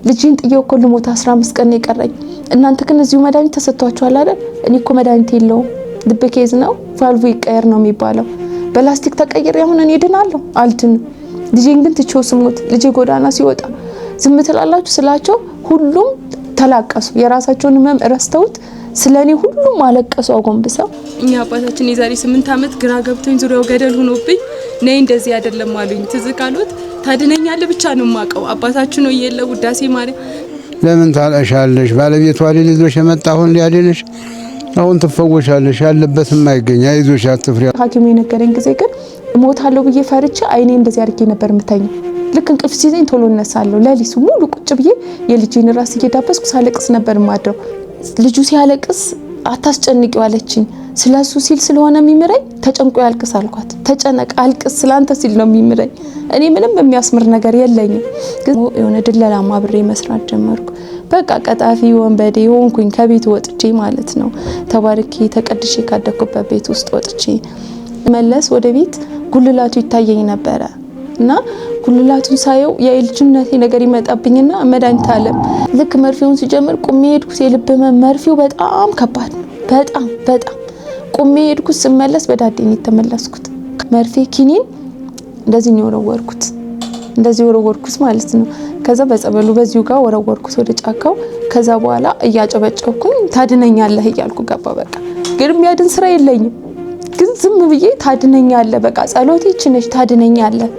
ልጄን ጥዬው እኮ ልሞት 15 ቀን ነው የቀረኝ። እናንተ ግን እዚሁ መድኃኒት ተሰጥቷችኋል አይደል? እኔ እኮ መድኃኒት የለውም፣ ልብ case ነው፣ ቫልቡ ይቀየር ነው የሚባለው። በላስቲክ ተቀይሬ አሁን እኔ እድናለሁ? አልድንም። ልጄን ግን ትቼው ስሞት፣ ልጄ ጎዳና ሲወጣ ዝም ትላላችሁ ስላቸው ሁሉም ተላቀሱ። የራሳቸውን ህመም ረስተውት ስለ እኔ ሁሉም አለቀሱ አጎንብሰው። እኛ አባታችን የዛሬ 8 ዓመት ግራ ገብቶኝ ዙሪያው ገደል ሆኖብኝ ነይ እንደዚህ አይደለም አሉኝ። ትዝ ካሉት ታድነኛለህ ብቻ ነው የማውቀው። አባታችን ነው የለ ውዳሴ ማርያም። ለምን ታለሻለሽ? ባለቤቷ ይዞሽ የመጣ አሁን ሊያድንሽ አሁን ትፈወሻለሽ። ያለበትም አይገኝ፣ አይዞሽ፣ አትፍሪ። ሐኪሙ የነገረኝ ጊዜ ግን እሞታለሁ ብዬ ፈርቼ አይኔ እንደዚህ አድርጌ ነበር የምተኛው። ልክ እንቅልፍ ሲይዘኝ ቶሎ እነሳለሁ። ሌሊቱ ሙሉ ቁጭ ብዬ የልጄን ራስ እየዳበስኩ ሳለቅስ ነበር የማድረው። ልጁ ሲያለቅስ አታስጨንቂው አለችኝ። ስለሱ ሲል ስለሆነ የሚምረኝ ተጨንቆ ያልቅስ አልኳት። ተጨነቅ አልቅስ፣ ስላንተ ሲል ነው የሚምረኝ። እኔ ምንም የሚያስምር ነገር የለኝም። ግን የሆነ ድለላማ አብሬ መስራት ጀመርኩ። በቃ ቀጣፊ ወንበዴ ሆንኩኝ። ከቤት ወጥቼ ማለት ነው። ተባርኬ ተቀድሼ ካደኩበት ቤት ውስጥ ወጥቼ መለስ ወደ ቤት ጉልላቱ ይታየኝ ነበረ እና ጉልላቱን ሳየው የልጅነቴ ነገር ይመጣብኝና መድኃኒተ ዓለም ልክ መርፌውን ሲጀምር ቁሜ ሄድኩት። የልብ ህመም መርፌው በጣም ከባድ ነው። በጣም በጣም ቁሜ ሄድኩት። ስመለስ በዳዴ ነው የተመለስኩት። መርፌ ኪኒን እንደዚህ ነው የወረወርኩት፣ እንደዚህ ወረወርኩት ማለት ነው። ከዛ በጸበሉ በዚሁ ጋር ወረወርኩት ወደ ጫካው። ከዛ በኋላ እያጨበጨብኩኝ ታድነኛለህ እያልኩ ገባ። በቃ ግን የሚያድን ስራ የለኝም። ግን ዝም ብዬ ታድነኛለህ፣ በቃ ጸሎቴ ይህች ነች፣ ታድነኛለህ።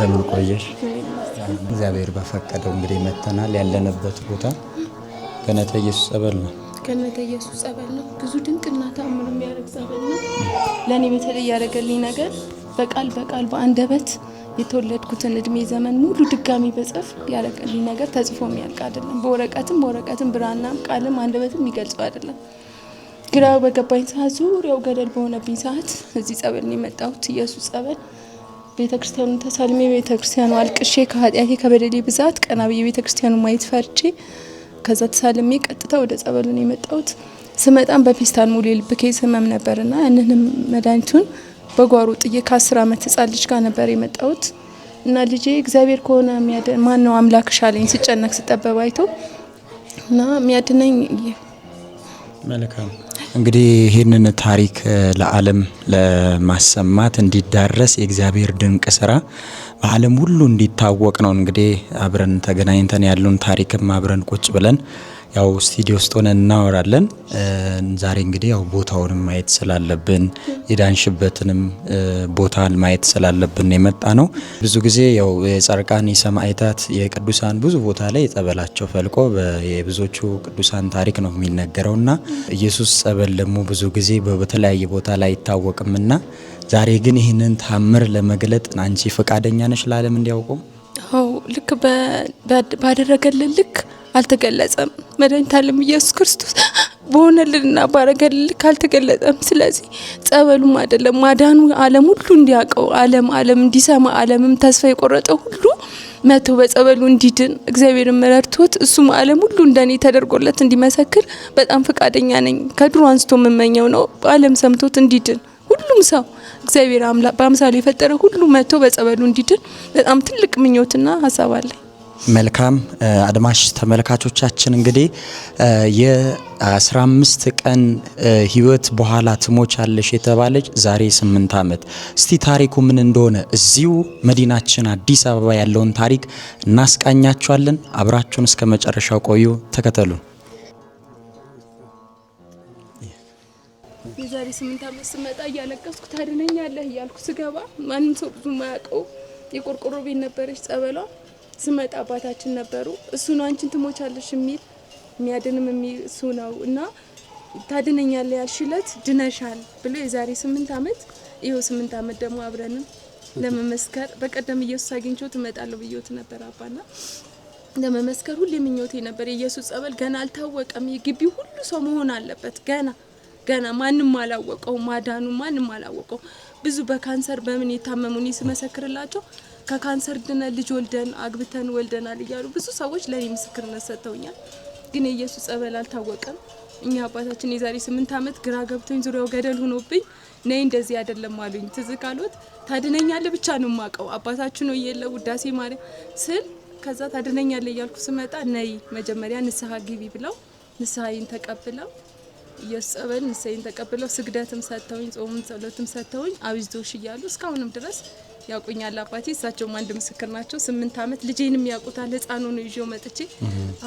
እንደምን ቆየሽ? እግዚአብሔር በፈቀደው እንግዲህ መተናል። ያለንበት ቦታ ገነተ ኢየሱስ ጸበል ነው። ገነተ ኢየሱስ ጸበል ነው። ብዙ ድንቅና ተአምር የሚያደርግ ጸበል ነው። ለእኔ በተለይ ያደረገልኝ ነገር በቃል በቃል በአንደበት የተወለድኩትን እድሜ ዘመን ሙሉ ድጋሚ በጽፍ ያደረገልኝ ነገር ተጽፎ የሚያልቅ አይደለም። በወረቀትም በወረቀትም ብራናም ቃልም አንደበትም የሚገልጸው አይደለም። ግራ በገባኝ ሰዓት፣ ዙሪያው ገደል በሆነብኝ ሰዓት እዚህ ጸበል ነው የመጣሁት። ኢየሱስ ጸበል ቤተክርስቲያኑን ተሳልሜ ቤተክርስቲያኑ አልቅሼ ከኃጢአቴ ከበደሌ ብዛት ቀና ብዬ ቤተክርስቲያኑ ማየት ፈርቼ ከዛ ተሳልሜ ቀጥታ ወደ ጸበሉ ነው የመጣሁት። ስመጣም በፌስታል ሙሉ የልብ case ህመም ነበርና ያንንም መድኃኒቱን በጓሮ ጥዬ ከ10 ዓመት ህጻን ልጅ ጋር ነበር የመጣሁት እና ልጄ እግዚአብሔር ከሆነ ማን ነው አምላክሽ አለኝ። ስጨነቅ ስጠበብ አይቶ እና የሚያድነኝ መልካም እንግዲህ ይህንን ታሪክ ለዓለም ለማሰማት እንዲዳረስ የእግዚአብሔር ድንቅ ስራ በዓለም ሁሉ እንዲታወቅ ነው። እንግዲህ አብረን ተገናኝተን ያሉን ታሪክም አብረን ቁጭ ብለን ያው ስቱዲዮ ውስጥ ሆነን እናወራለን። ዛሬ እንግዲህ ያው ቦታውንም ማየት ስላለብን የዳንሽበትንም ቦታ ማየት ስላለብን የመጣ ነው። ብዙ ጊዜ ያው የጻድቃን የሰማዕታት የቅዱሳን ብዙ ቦታ ላይ የጸበላቸው ፈልቆ የብዙዎቹ ቅዱሳን ታሪክ ነው የሚነገረውና ኢየሱስ ጸበል ደግሞ ብዙ ጊዜ በተለያየ ቦታ ላይ አይታወቅምና ዛሬ ግን ይህንን ታምር ለመግለጥ አንቺ ፈቃደኛ ነሽ ለዓለም እንዲያውቁ? አዎ፣ ልክ ባደረገልን ልክ አልተገለጸም። መድኃኒተ ዓለም ኢየሱስ ክርስቶስ በሆነልንና ባረገልን ልክ አልተገለጸም። ስለዚህ ጸበሉም አይደለም ማዳኑ ዓለም ሁሉ እንዲያውቀው ዓለም ዓለም እንዲሰማ ዓለምም ተስፋ የቆረጠው ሁሉ መቶ በጸበሉ እንዲድን እግዚአብሔርን ረድቶት እሱም ዓለም ሁሉ እንደኔ ተደርጎለት እንዲመሰክር በጣም ፈቃደኛ ነኝ። ከድሮ አንስቶ የምመኘው ነው። ዓለም ሰምቶት እንዲድን ሁሉም ሰው እግዚአብሔር አምላክ በአምሳሉ የፈጠረ ሁሉ መቶ በጸበሉ እንዲድን በጣም ትልቅ ምኞትና ሀሳብ አለኝ። መልካም አድማሽ ተመልካቾቻችን እንግዲህ የ15 ቀን ህይወት በኋላ ትሞቻለሽ የተባለች ዛሬ 8 ዓመት። እስቲ ታሪኩ ምን እንደሆነ እዚሁ መዲናችን አዲስ አበባ ያለውን ታሪክ እናስቃኛችኋለን። አብራችሁን እስከ መጨረሻው ቆዩ፣ ተከተሉን። የዛሬ 8 ዓመት ስመጣ እያለቀስኩ ታድነኛለህ እያልኩ ስገባ ማንም ሰው ብዙ ማያውቀው የቆርቆሮ ቤት ነበረች ጸበሏ። ስመጣ አባታችን ነበሩ። እሱ ነው አንቺን ትሞቻለሽ የሚል የሚያድንም የሚል እሱ ነው እና ታድነኛለህ ያልሽለት ድነሻል ብሎ የዛሬ 8 ዓመት ይኸው 8 ዓመት ደግሞ አብረንም ለመመስከር በቀደም ኢየሱስ አግኝቼው ትመጣለሁ ብዬት ነበር አባና ለመመስከር ሁሌ ምኞቴ ነበር። የኢየሱስ ጸበል ገና አልታወቀም። የግቢው ሁሉ ሰው መሆን አለበት። ገና ገና ማንም አላወቀው፣ ማዳኑ ማንም አላወቀው። ብዙ በካንሰር በምን የታመሙ እኔ ስመሰክርላቸው ከካንሰር ድነን ልጅ ወልደን አግብተን ወልደናል እያሉ ብዙ ሰዎች ለኔ ምስክርነት ሰጥተውኛል። ግን የኢየሱስ ጸበል አልታወቀም። እኛ አባታችን የዛሬ 8 ዓመት ግራ ገብቶኝ ዙሪያው ገደል ሆኖብኝ ነይ እንደዚህ አይደለም አሉኝ። ትዝ ካሎት ታድነኛለህ ብቻ ነው የማውቀው አባታችን ነው የለ ውዳሴ ማርያም ስል ከዛ ታድነኛለህ እያልኩ ስመጣ ነይ መጀመሪያ ንስሐ ግቢ ብለው ንስሐዬን ተቀብለው ኢየሱስ ጸበል ንስሐዬን ተቀብለው ስግደትም ሰጥተውኝ ጾምም ጸሎትም ሰጥተውኝ አብዝቶሽ እያሉ እስካሁንም ድረስ ያውቁኛል አባቴ። እሳቸውም አንድ ምስክር ናቸው። 8 ዓመት ልጄንም ያውቁታል። ህፃን ሆኖ ይዤው መጥቼ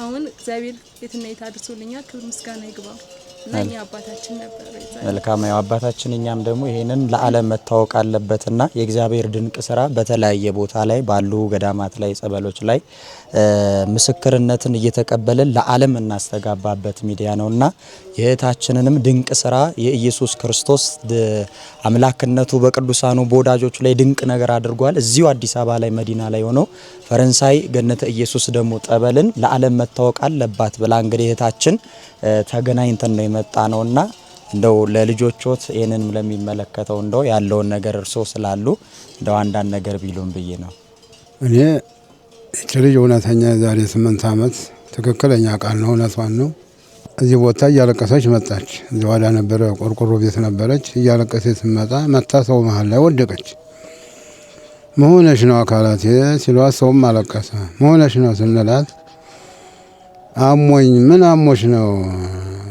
አሁን እግዚአብሔር የትና የት አድርሶልኛል። ክብር ምስጋና ይግባው እና እኛ አባታችን ነበሩ። መልካም ያው አባታችን እኛም ደግሞ ይሄንን ለዓለም መታወቅ አለበትና የእግዚአብሔር ድንቅ ስራ በተለያየ ቦታ ላይ ባሉ ገዳማት ላይ ጸበሎች ላይ ምስክርነትን እየተቀበልን ለዓለም እናስተጋባበት ሚዲያ ነውና የእህታችንንም ድንቅ ስራ የኢየሱስ ክርስቶስ አምላክነቱ በቅዱሳኑ በወዳጆቹ ላይ ድንቅ ነገር አድርጓል። እዚሁ አዲስ አበባ ላይ መዲና ላይ ሆኖ ፈረንሳይ ገነተ ኢየሱስ ደግሞ ጠበልን ለዓለም መታወቅ አለባት ብላ እንግዲህ እህታችን ተገናኝተን ነው የመጣ ነውና እንደው ለልጆቾት ይሄንንም ለሚመለከተው እንደው ያለውን ነገር እርሶ ስላሉ እንደው አንዳንድ ነገር ቢሉን ብዬ ነው። እኔ እቺ ልጅ እውነተኛ የዛሬ 8 ዓመት ትክክለኛ ቃል ነው፣ እውነቷን ነው። እዚህ ቦታ እያለቀሰች መጣች። እዚህ ዋዳ ነበረ፣ ቆርቆሮ ቤት ነበረች። እያለቀሰች ስትመጣ መታ ሰው መሀል ላይ ወደቀች። መሆነሽ ነው አካላቴ ሲሏት ሰውም አለቀሰ። መሆነሽ ነው ስንላት አሞኝ። ምን አሞሽ ነው?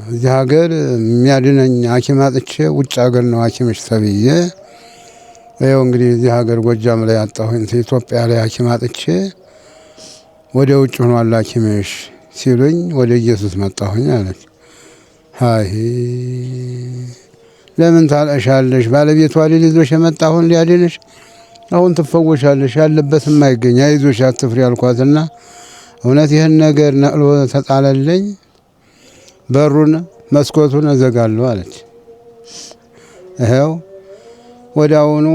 እዚህ ሀገር የሚያድነኝ ሐኪም አጥቼ ውጭ ሀገር ነው ሐኪምሽ ተብዬ ይኸው እንግዲህ እዚህ ሀገር ጎጃም ላይ አጣሁኝ፣ ኢትዮጵያ ላይ ሐኪም አጥቼ ወደ ውጭ ሆኗል ሐኪምሽ ሲሉኝ ወደ ኢየሱስ መጣሁኝ አለች። አይ ለምን ታለቅሻለሽ? ባለቤቷ ሊይዞሽ የመጣሁን ሊያድንሽ አሁን ትፈወሻለሽ፣ ያለበትም አይገኝ፣ አይዞሽ አትፍሪ አልኳትና እውነት ይህን ነገር ነቅሎ ተጣለልኝ፣ በሩን መስኮቱን እዘጋለሁ አለች። ይኸው ወዲያውኑ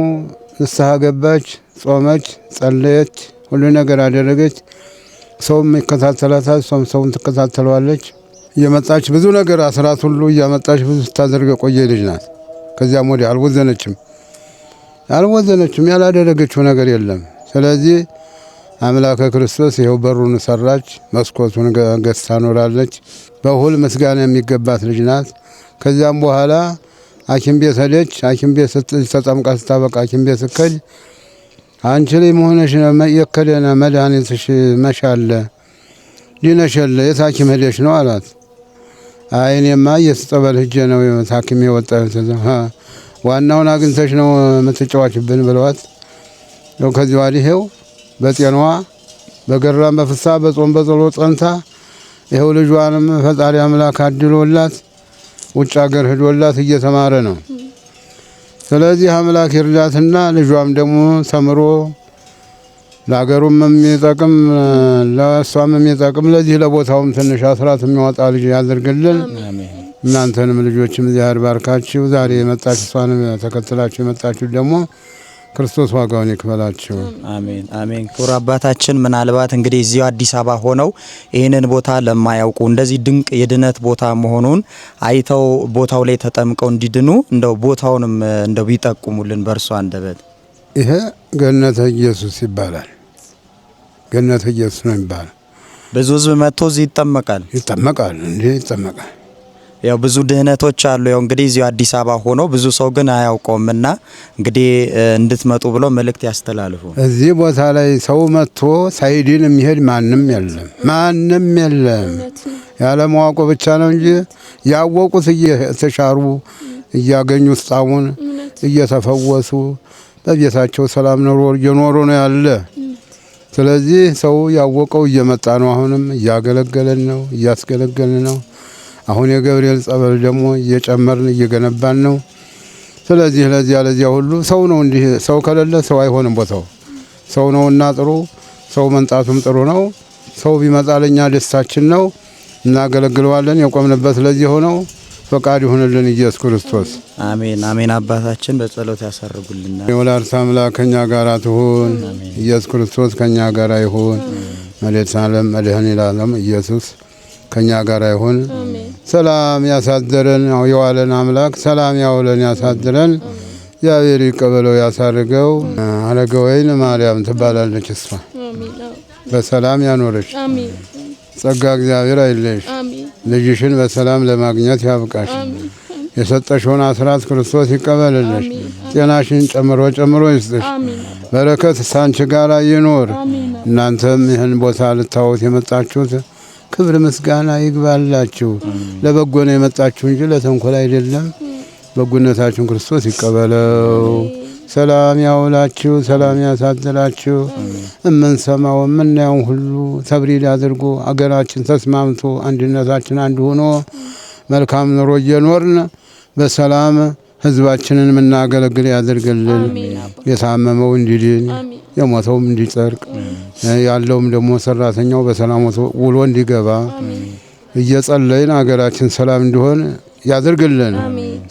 ንስሐ ገባች፣ ጾመች፣ ጸለየች፣ ሁሉ ነገር አደረገች። ሰውም ይከታተላታል፣ እሷም ሰውን ትከታተለዋለች። እየመጣች ብዙ ነገር አስራት ሁሉ እያመጣች ብዙ ስታደርግ የቆየ ልጅ ናት። ከዚያም ወዲያ አልወዘነችም አልወዘነችም፣ ያላደረገችው ነገር የለም። ስለዚህ አምላከ ክርስቶስ ይኸው በሩን ሰራች፣ መስኮቱን ገዝታ ኖራለች። በሁል ምስጋና የሚገባት ልጅ ናት። ከዚያም በኋላ ሐኪም ቤት ሄደች። ሐኪም ቤት ተጠምቃ ስታበቃ ሐኪም ቤት ስትሄድ አንቺ ላይ መሆንሽ የከደነ መድኃኒትሽ መሻለ ሊነሸለ የት ሐኪም ሄደሽ ነው አላት። አይ እኔማ ኢየሱስ ጸበል ሄጄ ነው ታክሜ የወጣሁት። ዋናውን አግኝተሽ ነው የምትጫወችብን ብለዋት ያው ከዚህ ወዲህ ይኸው በጤናዋ በገራም በፍሳ በጾም በጸሎት ጸንታ ይኸው ልጇንም ፈጣሪ አምላክ አድሎላት ውጭ ሀገር ሄዶላት እየተማረ ነው። ስለዚህ አምላክ ይርዳትና ልጇም ደግሞ ተምሮ ለሀገሩም የሚጠቅም ለእሷም የሚጠቅም ለዚህ ለቦታውም ትንሽ አስራት የሚያወጣ ልጅ ያደርግልን። እናንተንም ልጆችም እግዚአብሔር ባርካችሁ። ዛሬ የመጣችሁ እሷንም ተከትላችሁ የመጣችሁ ደግሞ ክርስቶስ ዋጋውን ይክፈላችሁ። አሜን አሜን። ክቡር አባታችን ምናልባት እንግዲህ እዚሁ አዲስ አበባ ሆነው ይህንን ቦታ ለማያውቁ እንደዚህ ድንቅ የድነት ቦታ መሆኑን አይተው ቦታው ላይ ተጠምቀው እንዲድኑ እንደው ቦታውንም እንደው ቢጠቁሙልን በእርሶ አንደበት። ይሄ ገነተ ኢየሱስ ይባላል። ገነተ ኢየሱስ ነው የሚባለው። ብዙ ሕዝብ መጥቶ እዚህ ይጠመቃል። ይጠመቃል እንዴ ይጠመቃል። ያው ብዙ ድህነቶች አሉ። ያው እንግዲህ እዚሁ አዲስ አበባ ሆኖ ብዙ ሰው ግን አያውቀውምና እንግዲህ እንድትመጡ ብሎ መልእክት ያስተላልፉ። እዚህ ቦታ ላይ ሰው መጥቶ ሳይድን የሚሄድ ማንም የለም፣ ማንም የለም። ያለማወቁ ብቻ ነው እንጂ ያወቁት እየተሻሩ እያገኙት ጣሙን እየተፈወሱ በቤታቸው ሰላም ኑሮ እየኖሩ ነው ያለ። ስለዚህ ሰው ያወቀው እየመጣ ነው። አሁንም እያገለገለን ነው፣ እያስገለገልን ነው። አሁን የገብርኤል ጸበል ደግሞ እየጨመርን እየገነባን ነው። ስለዚህ ለዚያ ለዚያ ሁሉ ሰው ነው እንዲህ ሰው ከሌለ ሰው አይሆንም። ቦታው ሰው ነውና ጥሩ ሰው መንጣቱም ጥሩ ነው። ሰው ቢመጣ ለኛ ደስታችን ነው። እናገለግለዋለን። የቆምንበት ለዚህ ሆነው ፈቃድ ይሁንልን ኢየሱስ ክርስቶስ። አሜን አሜን። አባታችን በጸሎት ያሳርጉልናል። የወላዲተ አምላክ ከኛ ጋር ትሁን። ኢየሱስ ክርስቶስ ከኛ ጋር ይሁን። መድኃኒተ ዓለም መድኃኔ ዓለም ኢየሱስ ከኛ ጋር ይሁን። ሰላም ያሳድረን የዋለን አምላክ ሰላም ያውለን ያሳድረን። እግዚአብሔር ይቀበለው ያሳርገው። አረገ ወይን ማርያም ትባላለች እሷ። በሰላም ያኖረሽ፣ ጸጋ እግዚአብሔር አይለሽ። ልጅሽን በሰላም ለማግኘት ያብቃሽ። የሰጠሽውን አስራት ክርስቶስ ይቀበልልሽ። ጤናሽን ጨምሮ ጨምሮ ይስጥሽ። በረከት ሳንቺ ጋር ይኖር። እናንተም ይህን ቦታ ልታዩት የመጣችሁት ክብር ምስጋና ይግባላችሁ። ለበጎ ነው የመጣችሁ እንጂ ለተንኮል አይደለም። በጎነታችሁን ክርስቶስ ይቀበለው። ሰላም ያውላችሁ፣ ሰላም ያሳድራችሁ። እምንሰማው የምናየውን ሁሉ ተብሪል አድርጎ አገራችን ተስማምቶ አንድነታችን አንድ ሆኖ መልካም ኑሮ እየኖርን በሰላም ሕዝባችንን የምናገለግል ያደርግልን። የታመመው እንዲድን፣ የሞተውም እንዲጸድቅ፣ ያለውም ደግሞ ሰራተኛው በሰላም ውሎ እንዲገባ እየጸለይን አገራችን ሰላም እንዲሆን ያደርግልን።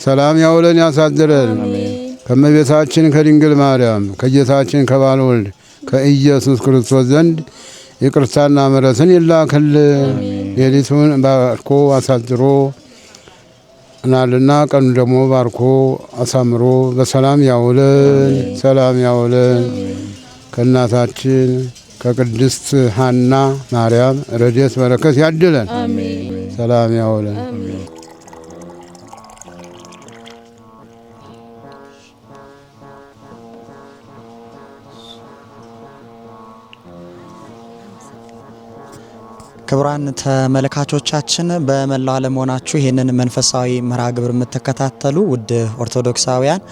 ሰላም ያውለን ያሳድረን። ከእመቤታችን ከድንግል ማርያም ከጌታችን ከባለ ወልድ ከኢየሱስ ክርስቶስ ዘንድ ይቅርታና ምሕረትን ይላክልን። ሌሊቱን ባርኮ አሳድሮ ናልና ቀኑ ደግሞ ባርኮ አሳምሮ በሰላም ያውለን። ሰላም ያውለን። ከእናታችን ከቅድስት ሐና ማርያም ረድኤት በረከት ያድለን። ሰላም ያውለን። ክቡራን ተመልካቾቻችን በመላው ዓለም ሆናችሁ ይህንን መንፈሳዊ መርሃ ግብር የምትከታተሉ ውድ ኦርቶዶክሳውያን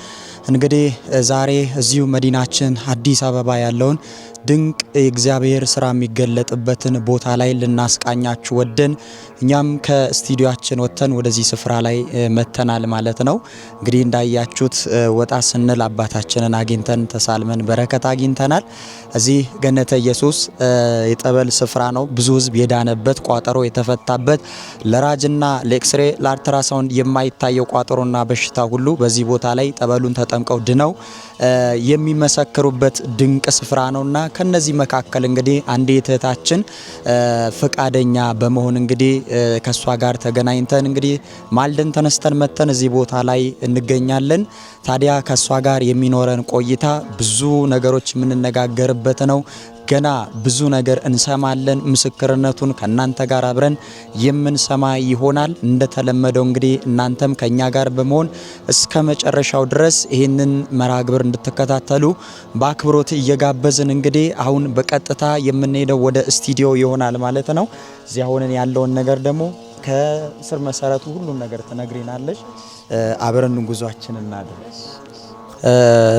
እንግዲህ ዛሬ እዚሁ መዲናችን አዲስ አበባ ያለውን ድንቅ የእግዚአብሔር ስራ የሚገለጥበትን ቦታ ላይ ልናስቃኛችሁ ወደን እኛም ከስቱዲዮአችን ወጥተን ወደዚህ ስፍራ ላይ መተናል ማለት ነው። እንግዲህ እንዳያችሁት ወጣ ስንል አባታችንን አግኝተን ተሳልመን በረከት አግኝተናል። እዚህ ገነተ ኢየሱስ የጠበል ስፍራ ነው። ብዙ ሕዝብ የዳነበት፣ ቋጠሮ የተፈታበት፣ ለራጅና ለኤክስሬ ለአልትራሳውንድ የማይታየው ቋጠሮና በሽታ ሁሉ በዚህ ቦታ ላይ ጠበሉን ተጠምቀው ድነው የሚመሰክሩበት ድንቅ ስፍራ ነውና ከነዚህ መካከል እንግዲህ አንዲት እህታችን ፈቃደኛ በመሆን እንግዲህ ከሷ ጋር ተገናኝተን እንግዲህ ማልደን ተነስተን መተን እዚህ ቦታ ላይ እንገኛለን። ታዲያ ከሷ ጋር የሚኖረን ቆይታ ብዙ ነገሮች የምንነጋገርበት ነው። ገና ብዙ ነገር እንሰማለን። ምስክርነቱን ከእናንተ ጋር አብረን የምንሰማ ይሆናል። እንደተለመደው እንግዲህ እናንተም ከኛ ጋር በመሆን እስከ መጨረሻው ድረስ ይህንን መርሃ ግብር እንድትከታተሉ በአክብሮት እየጋበዝን እንግዲህ አሁን በቀጥታ የምንሄደው ወደ ስቱዲዮ ይሆናል ማለት ነው። እዚያ ሆነን ያለውን ነገር ደግሞ ከስር መሰረቱ ሁሉን ነገር ትነግሪናለሽ። አብረን ጉዟችን እናድርግ።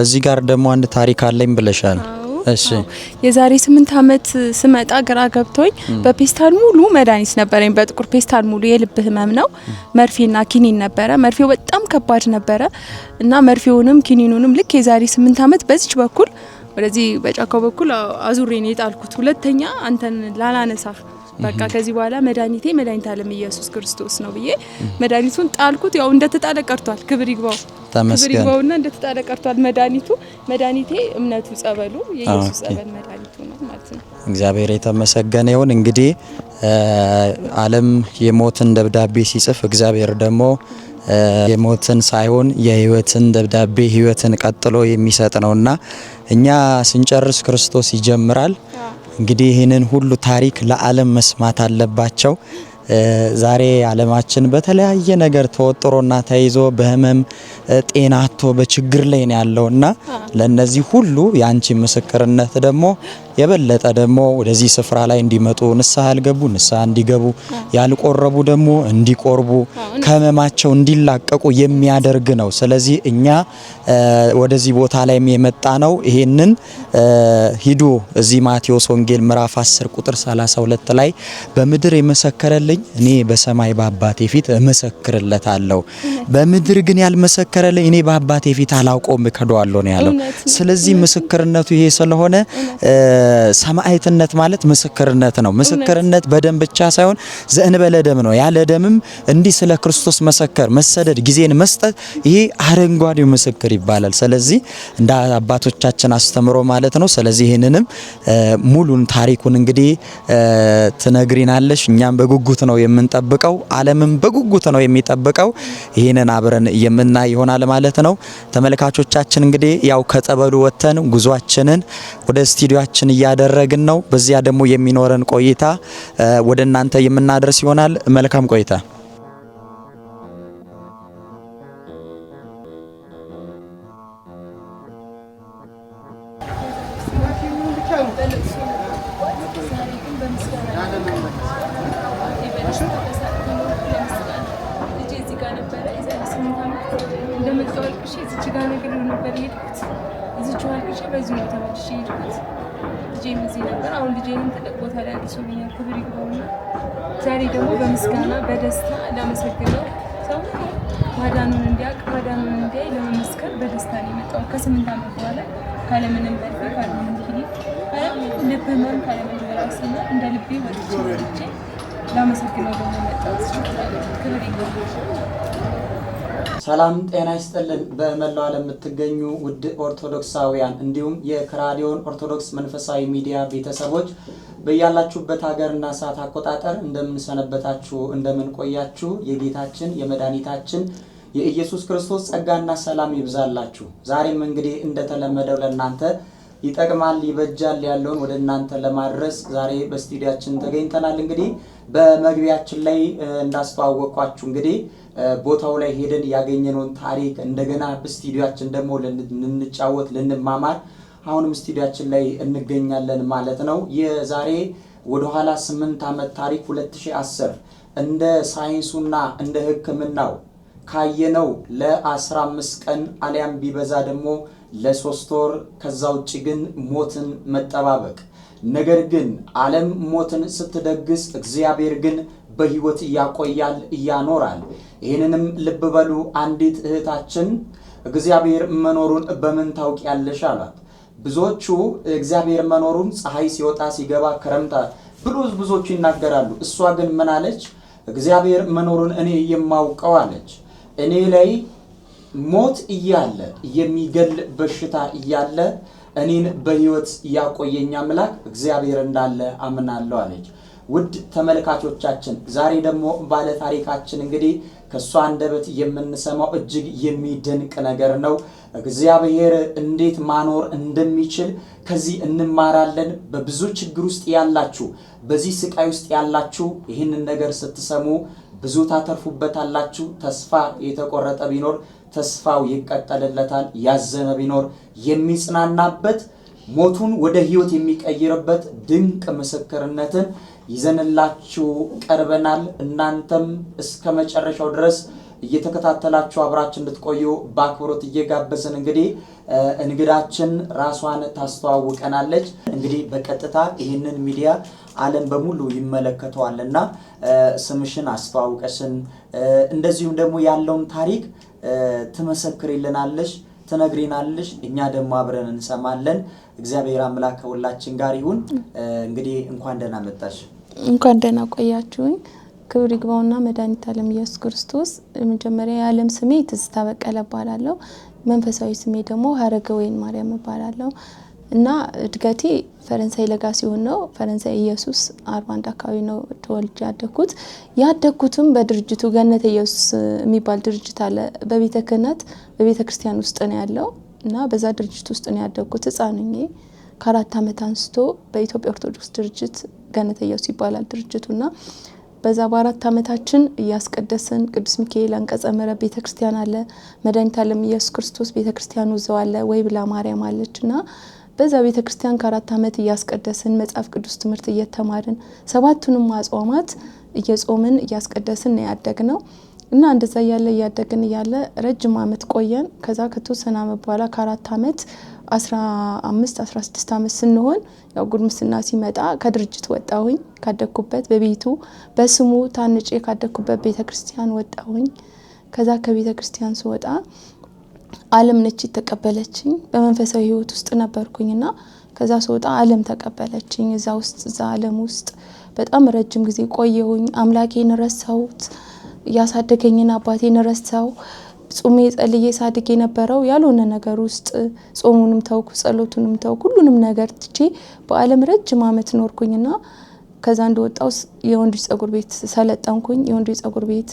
እዚህ ጋር ደግሞ አንድ ታሪክ አለኝ ብለሻል። እሺ። የዛሬ 8 ዓመት ስመጣ ግራ ገብቶኝ በፔስታል ሙሉ መድኃኒት ነበረኝ። በጥቁር ፔስታል ሙሉ የልብ ህመም ነው። መርፌና ኪኒን ነበረ። መርፌው በጣም ከባድ ነበረ እና መርፌውንም ኪኒኑንም ልክ የዛሬ 8 ዓመት በዚች በኩል ወደዚህ በጫካው በኩል አዙሬ ነው የጣልኩት። ሁለተኛ አንተን ላላነሳ በቃ ከዚህ በኋላ መድኃኒቴ መድኃኒተ ዓለም ኢየሱስ ክርስቶስ ነው ብዬ መድኃኒቱን ጣልኩት። ያው እንደተጣለ ቀርቷል። ክብር ይግባው፣ ክብር ይግባውና እንደተጣለ ቀርቷል። መድኃኒቱ መድኃኒቴ እምነቱ ጸበሉ የኢየሱስ ጸበል መድኃኒቱ ነው ማለት ነው። እግዚአብሔር የተመሰገነ ይሁን። እንግዲህ ዓለም የሞትን ደብዳቤ ሲጽፍ እግዚአብሔር ደግሞ የሞትን ሳይሆን የህይወትን ደብዳቤ ህይወትን ቀጥሎ የሚሰጥ ነውና እኛ ስንጨርስ ክርስቶስ ይጀምራል። እንግዲህ ይህንን ሁሉ ታሪክ ለዓለም መስማት አለባቸው። ዛሬ ዓለማችን በተለያየ ነገር ተወጥሮና ተይዞ በህመም ጤና አጥቶ በችግር ላይ ነው ያለውና ለነዚህ ሁሉ የአንቺ ምስክርነት ደግሞ የበለጠ ደግሞ ወደዚህ ስፍራ ላይ እንዲመጡ፣ ንስሐ ያልገቡ ንስሐ እንዲገቡ፣ ያልቆረቡ ደግሞ እንዲቆርቡ፣ ከህመማቸው እንዲላቀቁ የሚያደርግ ነው። ስለዚህ እኛ ወደዚህ ቦታ ላይ የመጣ ነው ይሄንን ሂዱ እዚህ ማቴዎስ ወንጌል ምዕራፍ 10 ቁጥር 32 ላይ በምድር የመሰከረልኝ እኔ በሰማይ በአባቴ ፊት እመሰክርለታለሁ፣ በምድር ግን ያልመሰከረልኝ እኔ በአባቴ ፊት አላውቀውም እከደዋለሁ ነው ያለው። ስለዚህ ምስክርነቱ ይሄ ስለሆነ ሰማዕትነት ማለት ምስክርነት ነው። ምስክርነት በደም ብቻ ሳይሆን ዘእንበለ ደም ነው። ያለ ደምም እንዲህ ስለ ክርስቶስ መሰከር፣ መሰደድ፣ ጊዜን መስጠት ይሄ አረንጓዴው ምስክር ይባላል። ስለዚህ እንደ አባቶቻችን አስተምሮ ማለት ነው። ስለዚህ ይህንንም ሙሉን ታሪኩን እንግዲህ ትነግሪናለሽ። እኛም በጉጉት ነው የምንጠብቀው፣ ዓለምም በጉጉት ነው የሚጠብቀው። ይህንን አብረን የምናይ ይሆናል ማለት ነው። ተመልካቾቻችን እንግዲህ ያው ከጸበሉ ወጥተን ጉዟችንን ወደ ስቱዲዮአችን እያደረግን ነው። በዚያ ደግሞ የሚኖረን ቆይታ ወደ እናንተ የምናደርስ ይሆናል። መልካም ቆይታ። ዛሬ ደግሞ በምስጋና በደስታ ላመሰግነው ሰው ማዳኑን እንዲያውቅ ማዳኑን እንዲያይ ለመመስከር በደስታ ነው የመጣው። ከ8 ዓመት በኋላ ካለምንም መርፌ፣ ካለምንም ክኒን፣ ካለምንም ልብ ህመም፣ ካለምንም ራስ ህመም እንደ ልቤ ወጥቼ ወጥቼ ላመሰግነው ደግሞ የመጣሁት። ክብር ይግባው። ሰላም ጤና ይስጥልን። በመላው ዓለም የምትገኙ ውድ ኦርቶዶክሳውያን እንዲሁም የክራዲዮን ኦርቶዶክስ መንፈሳዊ ሚዲያ ቤተሰቦች በያላችሁበት ሀገርና ሰዓት አቆጣጠር እንደምንሰነበታችሁ፣ እንደምንቆያችሁ የጌታችን የመድኃኒታችን የኢየሱስ ክርስቶስ ጸጋና ሰላም ይብዛላችሁ። ዛሬም እንግዲህ እንደተለመደው ለእናንተ ይጠቅማል ይበጃል ያለውን ወደ እናንተ ለማድረስ ዛሬ በስቱዲያችን ተገኝተናል። እንግዲህ በመግቢያችን ላይ እንዳስተዋወቅኳችሁ እንግዲህ ቦታው ላይ ሄደን ያገኘነውን ታሪክ እንደገና በስቱዲያችን ደግሞ ልንጫወት ልንማማር አሁንም ስቱዲያችን ላይ እንገኛለን ማለት ነው። የዛሬ ወደኋላ 8 ዓመት ታሪክ 2010 እንደ ሳይንሱና እንደ ሕክምናው ካየነው ለ15 ቀን አሊያም ቢበዛ ደግሞ ለ3 ወር፣ ከዛ ውጭ ግን ሞትን መጠባበቅ። ነገር ግን ዓለም ሞትን ስትደግስ እግዚአብሔር ግን በሕይወት እያቆያል እያኖራል። ይህንንም ልብ በሉ። አንዲት እህታችን እግዚአብሔር መኖሩን በምን ታውቂያለሽ አሏት። ብዙዎቹ እግዚአብሔር መኖሩን ፀሐይ ሲወጣ ሲገባ ክረምት ብሎ ብዙዎቹ ይናገራሉ። እሷ ግን ምን አለች? እግዚአብሔር መኖሩን እኔ የማውቀው አለች፣ እኔ ላይ ሞት እያለ የሚገል በሽታ እያለ እኔን በሕይወት ያቆየኝ አምላክ እግዚአብሔር እንዳለ አምናለሁ አለች። ውድ ተመልካቾቻችን ዛሬ ደግሞ ባለ ታሪካችን እንግዲህ ከሷ አንደበት የምንሰማው እጅግ የሚደንቅ ነገር ነው። እግዚአብሔር እንዴት ማኖር እንደሚችል ከዚህ እንማራለን። በብዙ ችግር ውስጥ ያላችሁ፣ በዚህ ስቃይ ውስጥ ያላችሁ ይህንን ነገር ስትሰሙ ብዙ ታተርፉበታላችሁ። ተስፋ የተቆረጠ ቢኖር ተስፋው ይቀጠልለታል። ያዘነ ቢኖር የሚጽናናበት፣ ሞቱን ወደ ሕይወት የሚቀይርበት ድንቅ ምስክርነትን ይዘንላችሁ ቀርበናል። እናንተም እስከ መጨረሻው ድረስ እየተከታተላችሁ አብራችን እንድትቆዩ በአክብሮት እየጋበዝን እንግዲህ እንግዳችን ራሷን ታስተዋውቀናለች። እንግዲህ በቀጥታ ይህንን ሚዲያ ዓለም በሙሉ ይመለከተዋልና ስምሽን አስተዋውቀሽን እንደዚሁም ደግሞ ያለውን ታሪክ ትመሰክሪልናለሽ፣ ትነግሪናለሽ። እኛ ደግሞ አብረን እንሰማለን። እግዚአብሔር አምላክ ከሁላችን ጋር ይሁን። እንግዲህ እንኳን ደህና መጣሽ። እንኳን ደህና ቆያችሁኝ። ክብር ይግባውና መድኃኒተ ዓለም ኢየሱስ ክርስቶስ። መጀመሪያ የዓለም ስሜ ትዝታ በቀለ እባላለሁ። መንፈሳዊ ስሜ ደግሞ ሀረገ ወይን ማርያም እባላለሁ እና እድገቴ ፈረንሳይ ለጋ ሲሆን ነው። ፈረንሳይ ኢየሱስ 41 አካባቢ ነው ተወልጄ ያደግኩት። ያደግኩትም በድርጅቱ ገነተ ኢየሱስ የሚባል ድርጅት አለ። በቤተ ክህነት በቤተ ክርስቲያን ውስጥ ነው ያለው እና በዛ ድርጅት ውስጥ ነው ያደግኩት። ሕፃን ሆኜ ከ4 ዓመት አንስቶ በኢትዮጵያ ኦርቶዶክስ ድርጅት ገነተ ኢየሱስ ይባላል ድርጅቱና በዛ በ4 ዓመታችን እያስቀደስን ቅዱስ ሚካኤል አንቀጸ ምሕረት ቤተክርስቲያን አለ፣ መድኃኒተ ዓለም ኢየሱስ ክርስቶስ ቤተክርስቲያኑ እዛው አለ፣ ወይ ብላ ማርያም አለችና በዛ ቤተ ክርስቲያን ከ4 ዓመት እያስቀደስን መጽሐፍ ቅዱስ ትምህርት እየተማርን 7ቱንም አጽዋማት እየጾምን እያስቀደስን ነው ያደግነው። እና እንደዛ እያለ እያደግን እያለ ረጅም አመት ቆየን። ከዛ ከተወሰነ አመት በኋላ ከ4 ዓመት 15 16 አመት ስንሆን ያው ጉርምስና ሲመጣ ከድርጅት ወጣሁኝ። ካደግኩበት በቤቱ በስሙ ታንጬ ካደግኩበት ቤተክርስቲያን ወጣሁኝ። ከዛ ከቤተክርስቲያን ስወጣ ዓለም ነች የተቀበለችኝ። በመንፈሳዊ ህይወት ውስጥ ነበርኩኝና ከዛ ስወጣ ዓለም ተቀበለችኝ። እዛ ውስጥ እዛ ዓለም ውስጥ በጣም ረጅም ጊዜ ቆየሁኝ። አምላኬን ረሳሁት፣ ያሳደገኝን አባቴን ረሳሁ። ጾሜ ጸልዬ ሳድግ የነበረው ያልሆነ ነገር ውስጥ ጾሙንም ተውኩ፣ ጸሎቱንም ተውኩ፣ ሁሉንም ነገር ትቼ በዓለም ረጅም አመት ኖርኩኝና ከዛ እንደወጣው የወንዶች ጸጉር ቤት ሰለጠንኩኝ። የወንዶች ጸጉር ቤት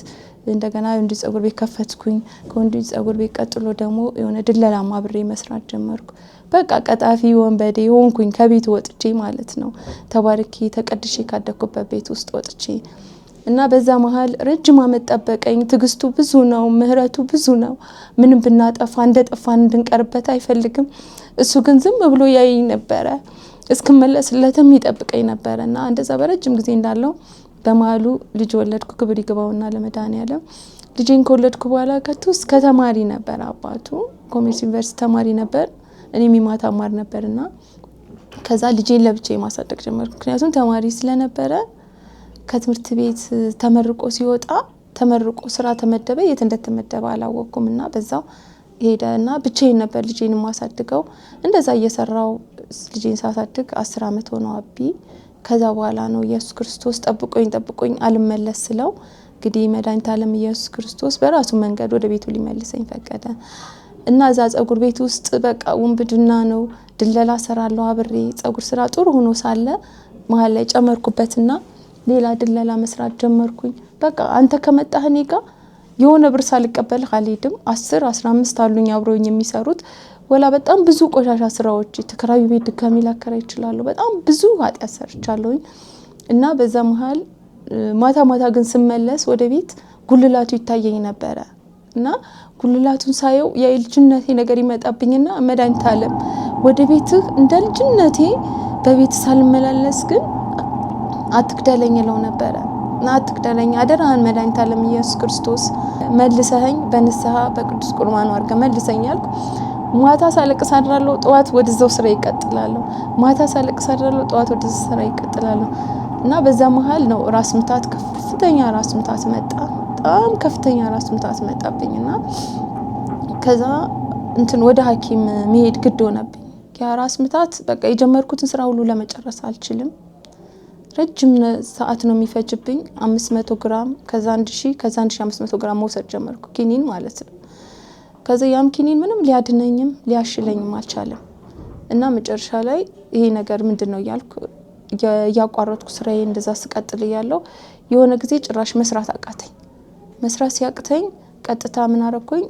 እንደገና የወንዶች ጸጉር ቤት ከፈትኩኝ። ከወንዶች ጸጉር ቤት ቀጥሎ ደግሞ የሆነ ድለላማ አብሬ መስራት ጀመርኩ። በቃ ቀጣፊ ወንበዴ ሆንኩኝ ከቤት ወጥቼ ማለት ነው። ተባርኬ ተቀድሼ ካደኩበት ቤት ውስጥ ወጥቼ እና በዛ መሀል ረጅም አመት ጠበቀኝ። ትግስቱ ብዙ ነው፣ ምህረቱ ብዙ ነው። ምንም ብናጠፋ እንደጠፋን እንድንቀርበት አይፈልግም። እሱ ግን ዝም ብሎ ያየኝ ነበረ፣ እስክመለስለትም ይጠብቀኝ ነበረ። እና እንደዛ በረጅም ጊዜ እንዳለው በመሀሉ ልጅ ወለድኩ። ክብር ይግባውና ለመድኃኔዓለም። ልጄን ከወለድኩ በኋላ ከቱስ ከተማሪ ነበር አባቱ፣ ኮሜርስ ዩኒቨርሲቲ ተማሪ ነበር። እኔም የማታ እማር ነበርና ከዛ ልጄን ለብቻዬ ማሳደግ ጀመርኩ። ምክንያቱም ተማሪ ስለነበረ ከትምህርት ቤት ተመርቆ ሲወጣ ተመርቆ ስራ ተመደበ። የት እንደተመደበ አላወቅኩም እና በዛው ሄደና ብቻዬን ነበር ልጄን የማሳድገው። እንደዛ እየሰራው ልጄን ሳሳድግ 10 አመት ሆነው አቢ። ከዛ በኋላ ነው ኢየሱስ ክርስቶስ ጠብቆኝ ጠብቆኝ አልመለስ ስለው እንግዲህ መድኃኒተ ዓለም ኢየሱስ ክርስቶስ በራሱ መንገድ ወደ ቤቱ ሊመልሰኝ ፈቀደ። እና እዛ ጸጉር ቤት ውስጥ በቃ ውንብድና ነው፣ ድለላ ሰራለሁ አብሬ። ጸጉር ስራ ጥሩ ሆኖ ሳለ መሀል ላይ ጨመርኩበትና ሌላ ድለላ መስራት ጀመርኩኝ። በቃ አንተ ከመጣህ እኔ ጋር የሆነ ብር ሳልቀበልህ አልሄድም። 10 15 አሉኝ አብረውኝ የሚሰሩት። ወላ በጣም ብዙ ቆሻሻ ስራዎች የተከራዩ ቤት ድጋሚ ላከራይ እችላለሁ። በጣም ብዙ ኃጢአት ሰርቻለሁኝ። እና በዛ መሀል ማታ ማታ ግን ስመለስ ወደ ቤት ጉልላቱ ይታየኝ ነበረ። እና ጉልላቱን ሳየው የልጅነቴ ነገር ይመጣብኝና መድኃኒተ ዓለም ወደ ቤትህ እንደ ልጅነቴ በቤት ሳልመላለስ ግን አትክደለኝ እለው ነበረ። እና አትክደለኝ አደራህን መድኃኒተ ዓለም ኢየሱስ ክርስቶስ መልሰኸኝ በንስሐ በቅዱስ ቁርባኑ አድርገህ መልሰኝ አልኩ። ማታ ሳለቅስ አድራለሁ፣ ጠዋት ወደዛው ስራ ይቀጥላለሁ። ማታ ሳለቅስ አድራለሁ፣ ጠዋት ወደዛው ስራ ይቀጥላለሁ። እና በዛ መሀል ነው ራስ ምታት፣ ከፍተኛ ራስ ምታት መጣ። በጣም ከፍተኛ ራስ ምታት መጣብኝና ከዛ እንትን ወደ ሐኪም መሄድ ግድ ሆነብኝ። ያ ራስ ምታት በቃ የጀመርኩትን ስራ ሁሉ ለመጨረስ አልችልም። ረጅም ሰዓት ነው የሚፈጅብኝ። 500 ግራም ከዛ 1000 ከዛ 1500 ግራም መውሰድ ጀመርኩ፣ ኪኒን ማለት ነው። ከዛ ያም ኪኒን ምንም ሊያድነኝም ሊያሽለኝም አልቻለም። እና መጨረሻ ላይ ይሄ ነገር ምንድነው እያልኩ እያቋረጥኩ ስራዬ እንደዛ ስቀጥል እያለሁ የሆነ ጊዜ ጭራሽ መስራት አቃተኝ። መስራት ሲያቅተኝ ቀጥታ ምን አረኩኝ?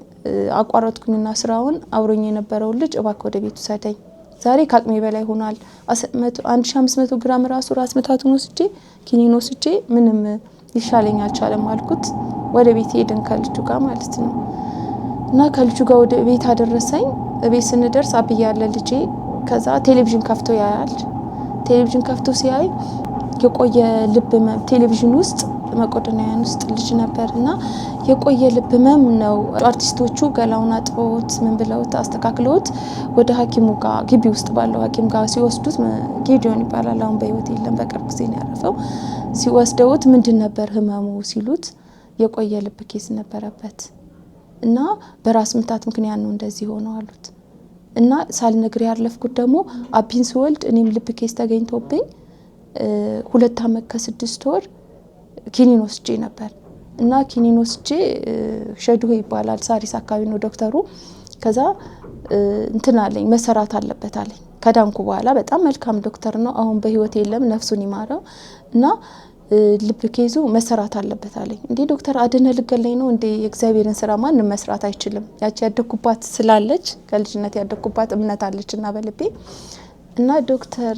አቋረጥኩኝና ስራውን አብሮኝ የነበረውን ልጅ እባክህ ወደ ቤቱ ሰደኝ፣ ዛሬ ከአቅሜ በላይ ሆኗል። 1500 ግራም ራሱ ራስ ምታቱን ወስጄ ኪኒን ወስጄ ምንም ይሻለኝ አልቻለም አልኩት። ወደ ቤት ሄድን ከልጁ ጋር ማለት ነው። እና ከልጁ ጋር ወደ ቤት አደረሰኝ። ቤት ስንደርስ አብዬ ያለ ልጄ ከዛ ቴሌቪዥን ከፍቶ ያያል። ቴሌቪዥን ከፍቶ ሲያይ የቆየ ልብ ህመም ቴሌቪዥን ውስጥ መቄዶንያን ውስጥ ልጅ ነበርና የቆየ ልብ ህመም ነው። አርቲስቶቹ ገላውን አጥበውት ምን ብለውት አስተካክለውት ወደ ሐኪሙ ጋር ግቢ ውስጥ ባለው ሐኪም ጋር ሲወስዱት፣ ጌዲዮን ይባላል አሁን በህይወት የለም፣ በቅርብ ጊዜ ነው ያረፈው። ሲወስደውት ምንድን ነበር ህመሙ ሲሉት የቆየ ልብ case ነበረበት እና በራስ ምታት ምክንያት ነው እንደዚህ ሆነው አሉት። እና ሳልነግር ያለፍኩት ደግሞ አቢን ስወልድ እኔም ልብ case ተገኝቶብኝ 2 አመት ከ6 ወር ኪኒን ወስጄ ነበር። እና ኪኒን ወስጄ ሸድሆ ይባላል ሳሪስ አካባቢ ነው ዶክተሩ። ከዛ እንትን አለኝ መሰራት አለበት አለኝ። ከዳንኩ በኋላ በጣም መልካም ዶክተር ነው፣ አሁን በህይወት የለም፣ ነፍሱን ይማረው። እና ልብ case ኡ መሰራት አለበት አለኝ። እንዴ ዶክተር አድነ ልገለኝ ነው እንዴ? የእግዚአብሔርን ስራ ማንም መስራት አይችልም። ያቺ ያደኩባት ስላለች ከልጅነት ያደኩባት እምነት አለችና በልቤ። እና ዶክተር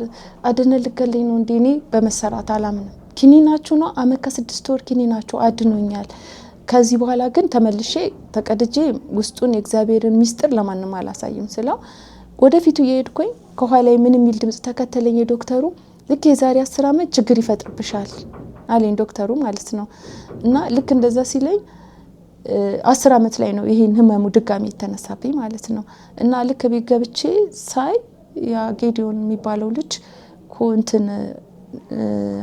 አድነ ልገለኝ ነው እንዴ? እኔ በመሰራት አላምንም። ኪኒናችሁ ነው አመት ከ6 ወር ኪኒናችሁ አድኖኛል። ከዚህ በኋላ ግን ተመልሼ ተቀድጄ ውስጡን የእግዚአብሔርን ሚስጥር ለማንም አላሳይም ስለው ወደፊቱ እየሄድኩኝ ከኋላ ምን የሚል ድምጽ ተከተለኝ የዶክተሩ፣ ልክ የዛሬ 10 ዓመት ችግር ይፈጥርብሻል አለኝ ዶክተሩ ማለት ነው። እና ልክ እንደዛ ሲለኝ 10 ዓመት ላይ ነው ይሄን ህመሙ ድጋሚ የተነሳብኝ ማለት ነው። እና ልክ ቤት ገብቼ ሳይ ያ ጌዲዮን የሚባለው ልጅ እንትን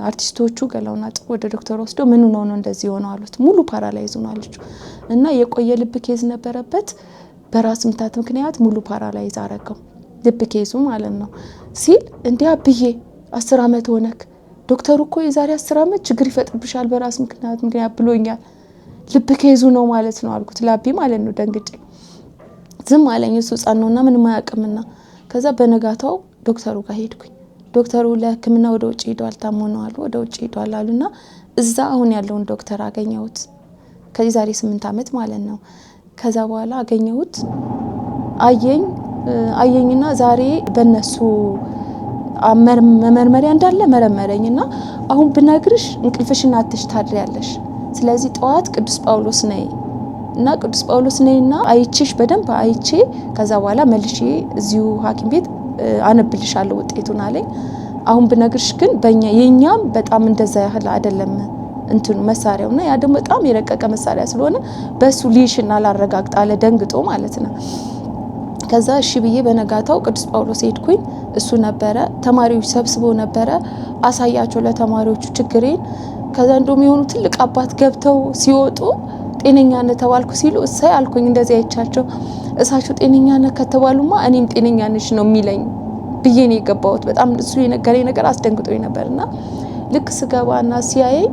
አርቲስቶቹ ገላውን አጥቦ ወደ ዶክተር ወስዶ ምን ሆኖ ነው እንደዚህ የሆነው አሉት። ሙሉ paralyze ሆኗል ልጁ እና የቆየ ልብ case ነበረበት። በራስ ምታት ምክንያት ሙሉ paralyze አረገው ልብ case ኡ ማለት ነው ሲል፣ እንዲህ አብዬ 10 ዓመት ሆነክ፣ ዶክተሩ እኮ የዛሬ 10 ዓመት ችግር ይፈጥርብሻል በራስ ምክንያት ብሎኛል፣ ልብ case ኡ ነው ማለት ነው አልኩት። ላቢ ማለት ነው። ደንግጬ ዝም አለኝ። እሱ ህጻን ነውና ምንም አያውቅምና። ከዛ በነጋታው ዶክተሩ ጋር ሄድኩኝ። ዶክተሩ ለሕክምና ወደ ውጭ ሄዷል፣ ታሞ ነው አሉ። ወደ ውጭ ሄዷል አሉና እዛ አሁን ያለውን ዶክተር አገኘሁት። ከዚህ ዛሬ 8 ዓመት ማለት ነው። ከዛ በኋላ አገኘሁት። አየኝ አየኝና ዛሬ በእነሱ መመርመሪያ እንዳለ መረመረኝና አሁን ብነግርሽ እንቅልፍሽን አጥተሽ ታድሪያለሽ። ስለዚህ ጠዋት ቅዱስ ጳውሎስ ነይ እና ቅዱስ ጳውሎስ ነይና አይቼሽ በደንብ አይቼ ከዛ በኋላ መልሼ እዚሁ ሐኪም ቤት አነብልሻለሁ ውጤቱን አለኝ። አሁን ብነግርሽ ግን በእኛ የኛም በጣም እንደዛ ያህል አይደለም እንትኑ መሳሪያው እና ያ ደግሞ በጣም የረቀቀ መሳሪያ ስለሆነ በሱ ሊሽና ላረጋግጥ አለ ደንግጦ ማለት ነው። ከዛ እሺ ብዬ በነጋታው ቅዱስ ጳውሎስ ሄድኩኝ። እሱ ነበረ፣ ተማሪዎች ሰብስቦ ነበረ፣ አሳያቸው ለተማሪዎቹ ችግሬን። ከዛ እንደውም የሆኑ ትልቅ አባት ገብተው ሲወጡ ጤነኛ ነህ ተባልኩ ሲሉ እሰይ አልኩኝ። እንደዚህ አይቻቸው እሳቸው ጤነኛ ነህ ከተባሉማ እኔም ጤነኛ ነሽ ነው የሚለኝ ብዬ ነው የገባሁት። በጣም እሱ የነገረኝ ነገር አስደንግጦኝ ነበርና ልክ ስገባና ሲያየኝ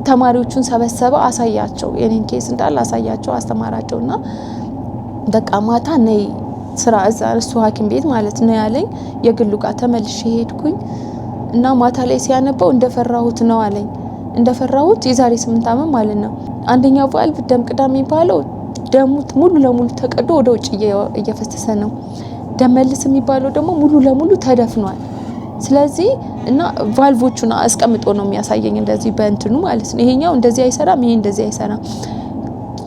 ተማሪዎቹን ሰበሰበ፣ አሳያቸው፣ የኔን case እንዳለ አሳያቸው፣ አስተማራቸውና በቃ ማታ ነይ ስራ እዛ እሱ ሐኪም ቤት ማለት ነው ያለኝ። የግሉ ጋር ተመልሼ ሄድኩኝ እና ማታ ላይ ሲያነባው እንደፈራሁት ነው አለኝ። እንደፈራሁት የዛሬ 8 ዓመት ማለት ነው። አንደኛው ቫልቭ ደም ቅዳ የሚባለው ደሙ ሙሉ ለሙሉ ተቀዶ ወደ ውጭ እየፈሰሰ ነው። ደም መልስ የሚባለው ደግሞ ሙሉ ለሙሉ ተደፍኗል። ስለዚህ እና ቫልቮቹን አስቀምጦ ነው የሚያሳየኝ እንደዚህ በእንትኑ ማለት ነው። ይሄኛው እንደዚህ አይሰራም፣ ይሄ እንደዚህ አይሰራም።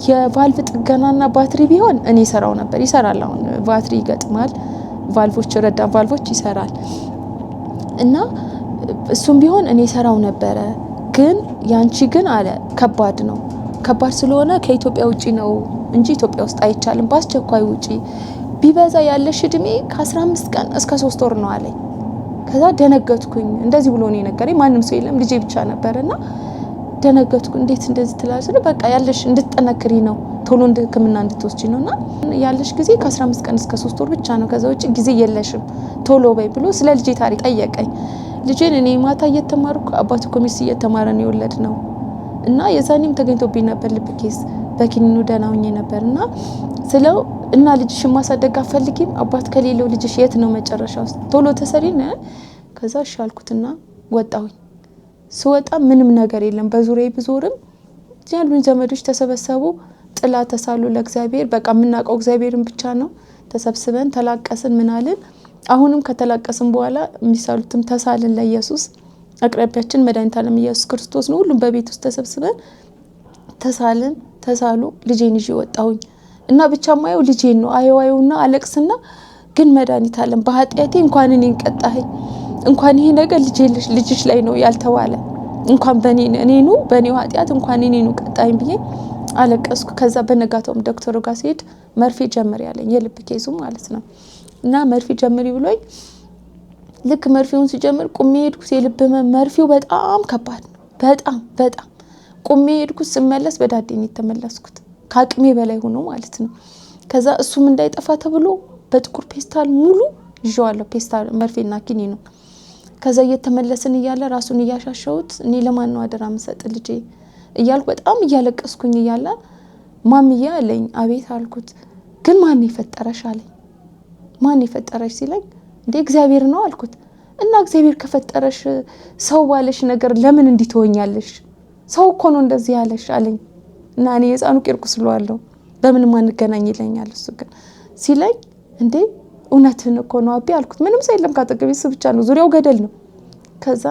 የቫልቭ ጥገናና ባትሪ ቢሆን እኔ ሰራው ነበር። ይሰራል፣ አሁን ባትሪ ይገጥማል፣ ቫልቮች ረዳ ቫልቮች ይሰራል እና እሱም ቢሆን እኔ ሰራው ነበረ። ግን ያንቺ ግን አለ ከባድ ነው። ከባድ ስለሆነ ከኢትዮጵያ ውጪ ነው እንጂ ኢትዮጵያ ውስጥ አይቻልም። በአስቸኳይ ውጪ፣ ቢበዛ ያለሽ እድሜ ከ15 ቀን እስከ 3 ወር ነው አለኝ። ከዛ ደነገጥኩኝ። እንደዚህ ብሎ ነው የነገረኝ። ማንም ሰው የለም ልጄ ብቻ ነበርና ደነገጥኩ። እንዴት እንደዚህ ትላለች? በቃ ያለሽ እንድትጠነክሪ ነው፣ ቶሎ ሕክምና እንድትወስጂ ነውና ያለሽ ጊዜ ከ15 ቀን እስከ 3 ወር ብቻ ነው። ከዛ ውጭ ጊዜ የለሽም፣ ቶሎ በይ ብሎ ስለ ልጄ ታሪክ ጠየቀኝ። ልጄን እኔ ማታ እየተማርኩ አባቱ ኮሚስ እየተማረ ነው የወለድ ነው እና የዛኔም ተገኝቶብኝ ነበር ልብ case፣ በኪኒኑ ደህና ሆኜ ነበር እና ስለው እና ልጅሽን ማሳደግ አትፈልጊም? አባት ከሌለው ልጅሽ የት ነው መጨረሻው? ቶሎ ተሰሪ ነው። ከዛ እሺ አልኩትና ወጣሁኝ። ስወጣ ምንም ነገር የለም። በዙሪያዬ ብዞርም ያሉኝ ዘመዶች ተሰበሰቡ፣ ጥላ ተሳሉ ለእግዚአብሔር። በቃ የምናውቀው እግዚአብሔርን ብቻ ነው። ተሰብስበን ተላቀስን ምናልን። አሁንም ከተላቀስን በኋላ የሚሳሉትም ተሳልን ለኢየሱስ። አቅራቢያችን መድኃኒተ ዓለም ኢየሱስ ክርስቶስ ነው። ሁሉም በቤት ውስጥ ተሰብስበን ተሳልን፣ ተሳሉ። ልጄን ይዤ ወጣሁኝ እና ብቻ ማየው ልጄን ነው። አየው አየውና አለቅስና ግን መድኃኒተ ዓለም በኃጢአቴ እንኳን እኔን ቀጣኸኝ፣ እንኳን ይሄ ነገር ልጅሽ ላይ ነው ያልተባለ፣ እንኳን በኔ እኔኑ በኔው ኃጢአት እንኳን እኔኑ ቀጣኸኝ ብዬ አለቀስኩ። ከዛ በነጋታውም ዶክተሩ ጋር ሲሄድ መርፌ ጀምሪ ያለኝ የልብ case ኡ ማለት ነው። እና መርፌ ጀምሪ ብሎኝ ልክ መርፌውን ሲጀምር ቁሜ ሄድኩት። የልብ ህመም መርፌው በጣም ከባድ ነው። በጣም በጣም ቁሜ ሄድኩት። ስመለስ በዳዴ ነው የተመለስኩት፣ ከአቅሜ በላይ ሆኖ ማለት ነው። ከዛ እሱም እንዳይጠፋ ተብሎ በጥቁር ፔስታል ሙሉ ይዤዋለሁ። ፔስታል መርፌና ኪኒ ነው። ከዛ እየተመለስን እያለ ራሱን እያሻሸሁት እኔ ለማን ነው አደራ ምሰጥ ልጄ እያልኩ በጣም እያለቀስኩኝ እያለ ማምዬ አለኝ። አቤት አልኩት። ግን ማን የፈጠረሽ አለኝ። ማን የፈጠረሽ ሲለኝ እንዴ እግዚአብሔር ነው አልኩት። እና እግዚአብሔር ከፈጠረሽ ሰው ባለሽ ነገር ለምን እንዲህ ትሆኛለሽ? ሰው እኮ ነው እንደዚህ ያለሽ አለኝ። እና እኔ የህፃኑ ቂርቆስ ስለዋለሁ በምንም አንገናኝ ይለኛል። እሱ ግን ሲለኝ እንዴ እውነትህን እኮ ነው አቤ አልኩት። ምንም ሰው የለም ካጠገቤ፣ እሱ ብቻ ነው፣ ዙሪያው ገደል ነው። ከዛ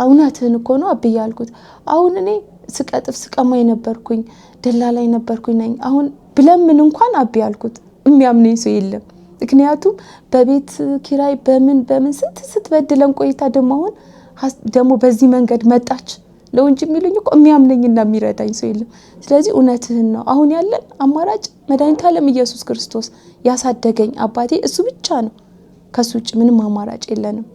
እውነትህን እኮ ነው አብዬ አልኩት። አሁን እኔ ስቀጥፍ ስቀማ የነበርኩኝ ደላላ የነበርኩኝ ነኝ። አሁን ብለምን እንኳን አቤ አልኩት የሚያምነኝ ሰው የለም። ምክንያቱም በቤት ኪራይ በምን በምን ስንት ስትበድለን ቆይታ ደግሞ አሁን ደግሞ በዚህ መንገድ መጣች ለው እንጂ የሚሉኝ እኮ የሚያምነኝና የሚረዳኝ ሰው የለም። ስለዚህ እውነትህን ነው። አሁን ያለን አማራጭ መድኃኒተ ዓለም ኢየሱስ ክርስቶስ ያሳደገኝ አባቴ እሱ ብቻ ነው። ከሱ ውጭ ምንም አማራጭ የለንም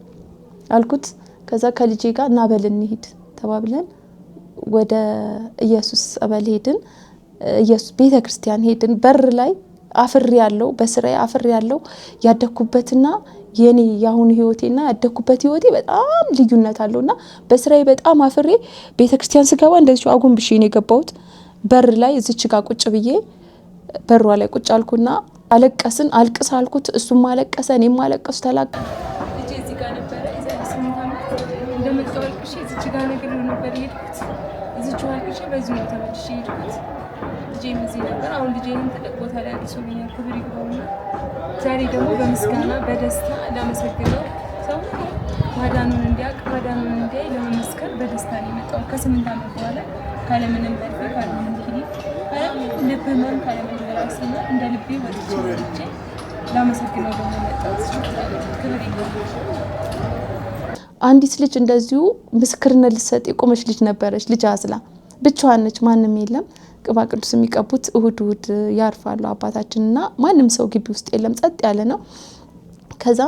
አልኩት። ከዛ ከልጄ ጋር እናበል እንሂድ ተባብለን ወደ ኢየሱስ ጸበል ሄድን። ኢየሱስ ቤተ ክርስቲያን ሄድን። በር ላይ አፍሬ ያለው በስራዬ አፍሬ ያለው ያደግኩበትና የኔ የአሁኑ ህይወቴና ያደግኩበት ህይወቴ በጣም ልዩነት አለውና በስራዬ በጣም አፍሬ ቤተ ክርስቲያን ስገባ እንደዚሁ አጎንብሼ ነው የገባሁት። በር ላይ እዚች ጋር ቁጭ ብዬ በሯ ላይ ቁጭ አልኩና አለቀስን። አልቅስ አልኩት፣ እሱም አለቀሰ፣ እኔም አለቀሱ። ተላቅ ልጄ እዚህ ጋር ነበረ የዛሬ 8 ዓመት እንደመጣሁ አልቅሼ እዚች ጋር ነገር ነበር የሄድኩት። እዚች አልቅሼ በዚሁ ነው ተመልሼ የሄድኩት። ልጄም እዚህ ነበር። አሁን ልጄንም ትልቅ ቦታ ላይ አድርሶልኛል። ክብር ይግባውና ዛሬ ደግሞ በምስጋና በደስታ ላመሰግነው ሰው ማዳኑን እንዲያውቅ ማዳኑን እንዲያይ ለመመስከር በደስታ ነው የመጣሁት። ከ8 ዓመት በኋላ ካለምንም መርፌ ካለምንም ኪኒን ካለምንም ልብ ህመም ካለምንም ራስ ህመም እንደ ልቤ ወጥቼ ወጥቼ ላመሰግነው ደግሞ የመጣሁት። ክብር ይግባው። አንዲት ልጅ እንደዚሁ ምስክርነት ልትሰጥ የቆመች ልጅ ነበረች። ልጅ አዝላ ብቻዋን ነች፣ ማንም የለም። ቅባ ቅዱስ የሚቀቡት እሁድ እሁድ ያርፋሉ አባታችንና ማንም ሰው ግቢ ውስጥ የለም፣ ጸጥ ያለ ነው። ከዛ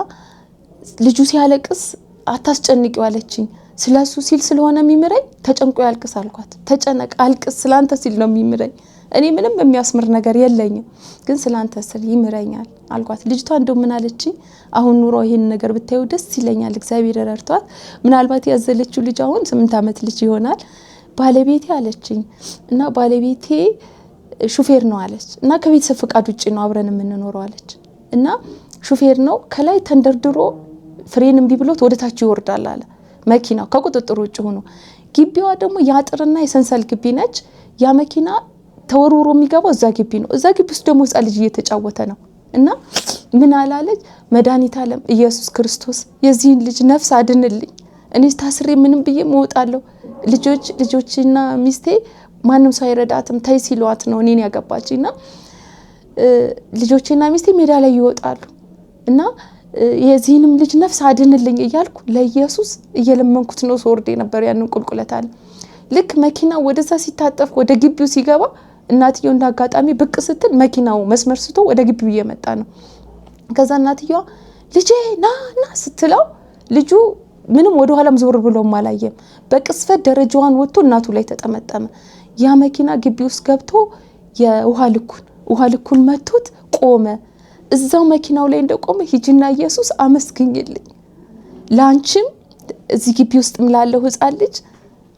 ልጁ ሲያለቅስ አታስጨንቂው አለችኝ። ስለሱ ሲል ስለሆነ የሚምረኝ ተጨንቆ ያልቅስ አልኳት። ተጨነቅ አልቅስ፣ ስላንተ ሲል ነው የሚምረኝ። እኔ ምንም የሚያስምር ነገር የለኝም፣ ግን ስላንተ ስል ይምረኛል አልኳት። ልጅቷ እንደው ምን አለችኝ፣ አሁን ኑሮ ይሄን ነገር ብታዩ ደስ ይለኛል፣ እግዚአብሔር ረድቷት። ምናልባት ያዘለችው ልጅ አሁን 8 ዓመት ልጅ ይሆናል። ባለቤቴ አለችኝ እና ባለቤቴ ሹፌር ነው አለች እና ከቤተሰብ ፍቃድ ውጭ ነው አብረን የምንኖረው አለች እና ሹፌር ነው፣ ከላይ ተንደርድሮ ፍሬን እምቢ ብሎት ወደ ታች ይወርዳል አለ መኪናው ከቁጥጥር ውጭ ሆኖ። ግቢዋ ደግሞ የአጥርና የሰንሰል ግቢ ነች። ያ መኪና ተወርውሮ የሚገባው እዛ ግቢ ነው። እዛ ግቢ ውስጥ ደግሞ ሕፃን ልጅ እየተጫወተ ነው እና ምን አላለች፣ መድኃኒተ ዓለም ኢየሱስ ክርስቶስ የዚህን ልጅ ነፍስ አድንልኝ፣ እኔ ታስሬ ምንም ብዬ እወጣለሁ። ልጆችና ሚስቴ ማንም ሰው አይረዳትም ተይ ሲሏት ነው እኔን ያገባችኝ እና ልጆቼና ሚስቴ ሜዳ ላይ ይወጣሉ እና የዚህንም ልጅ ነፍስ አድንልኝ እያልኩ ለኢየሱስ እየለመንኩት ነው ስወርድ የነበረው ያንን ቁልቁለት አለ። ልክ መኪናው ወደዛ ሲታጠፍ ወደ ግቢው ሲገባ እናትየው እንዳጋጣሚ ብቅ ስትል መኪናው መስመር ስቶ ወደ ግቢው እየመጣ ነው። ከዛ እናትየዋ ልጄ ና ና ስትለው ልጁ ምንም ወደ ኋላም ዞር ብሎም አላየም። በቅስፈት ደረጃዋን ወጥቶ እናቱ ላይ ተጠመጠመ። ያ መኪና ግቢ ውስጥ ገብቶ የውሃ ልኩን መቶት ቆመ። እዛው መኪናው ላይ እንደቆመ ሂጂና ኢየሱስ አመስግኝልኝ፣ ላንቺም እዚህ ግቢ ውስጥ ላለው ሕፃን ልጅ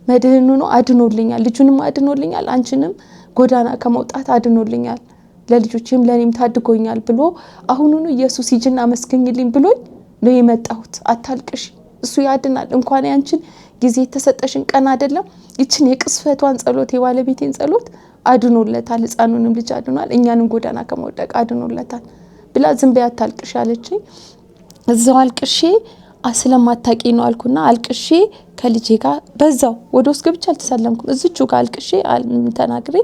መድህኑ ነው አድኖልኛል፣ ልጁንም አድኖልኛል፣ አንቺንም ጎዳና ከመውጣት አድኖልኛል፣ ለልጆቼም ለኔም ታድጎኛል ብሎ አሁኑኑ ኢየሱስ ሂጂና አመስግኝልኝ ብሎኝ ነው የመጣሁት። አታልቅሽ፣ እሱ ያድናል። እንኳን ያንቺን ጊዜ የተሰጠሽን ቀን አይደለም ይችን የቅስፈቷን ጸሎት የባለቤቴን ጸሎት አድኖለታል። ሕፃኑንም ልጅ አድኗል፣ እኛንም ጎዳና ከመውደቅ አድኖለታል ብላ ዝም በይ አታልቅሽ አለችኝ። እዛው አልቅሼ ስለማታቂ ነው አልኩና አልቅሼ ከልጄ ጋር በዛው ወደ ውስጥ ገብቼ አልተሳለምኩም። እዚቹ ጋር አልቅሼ ተናግሬ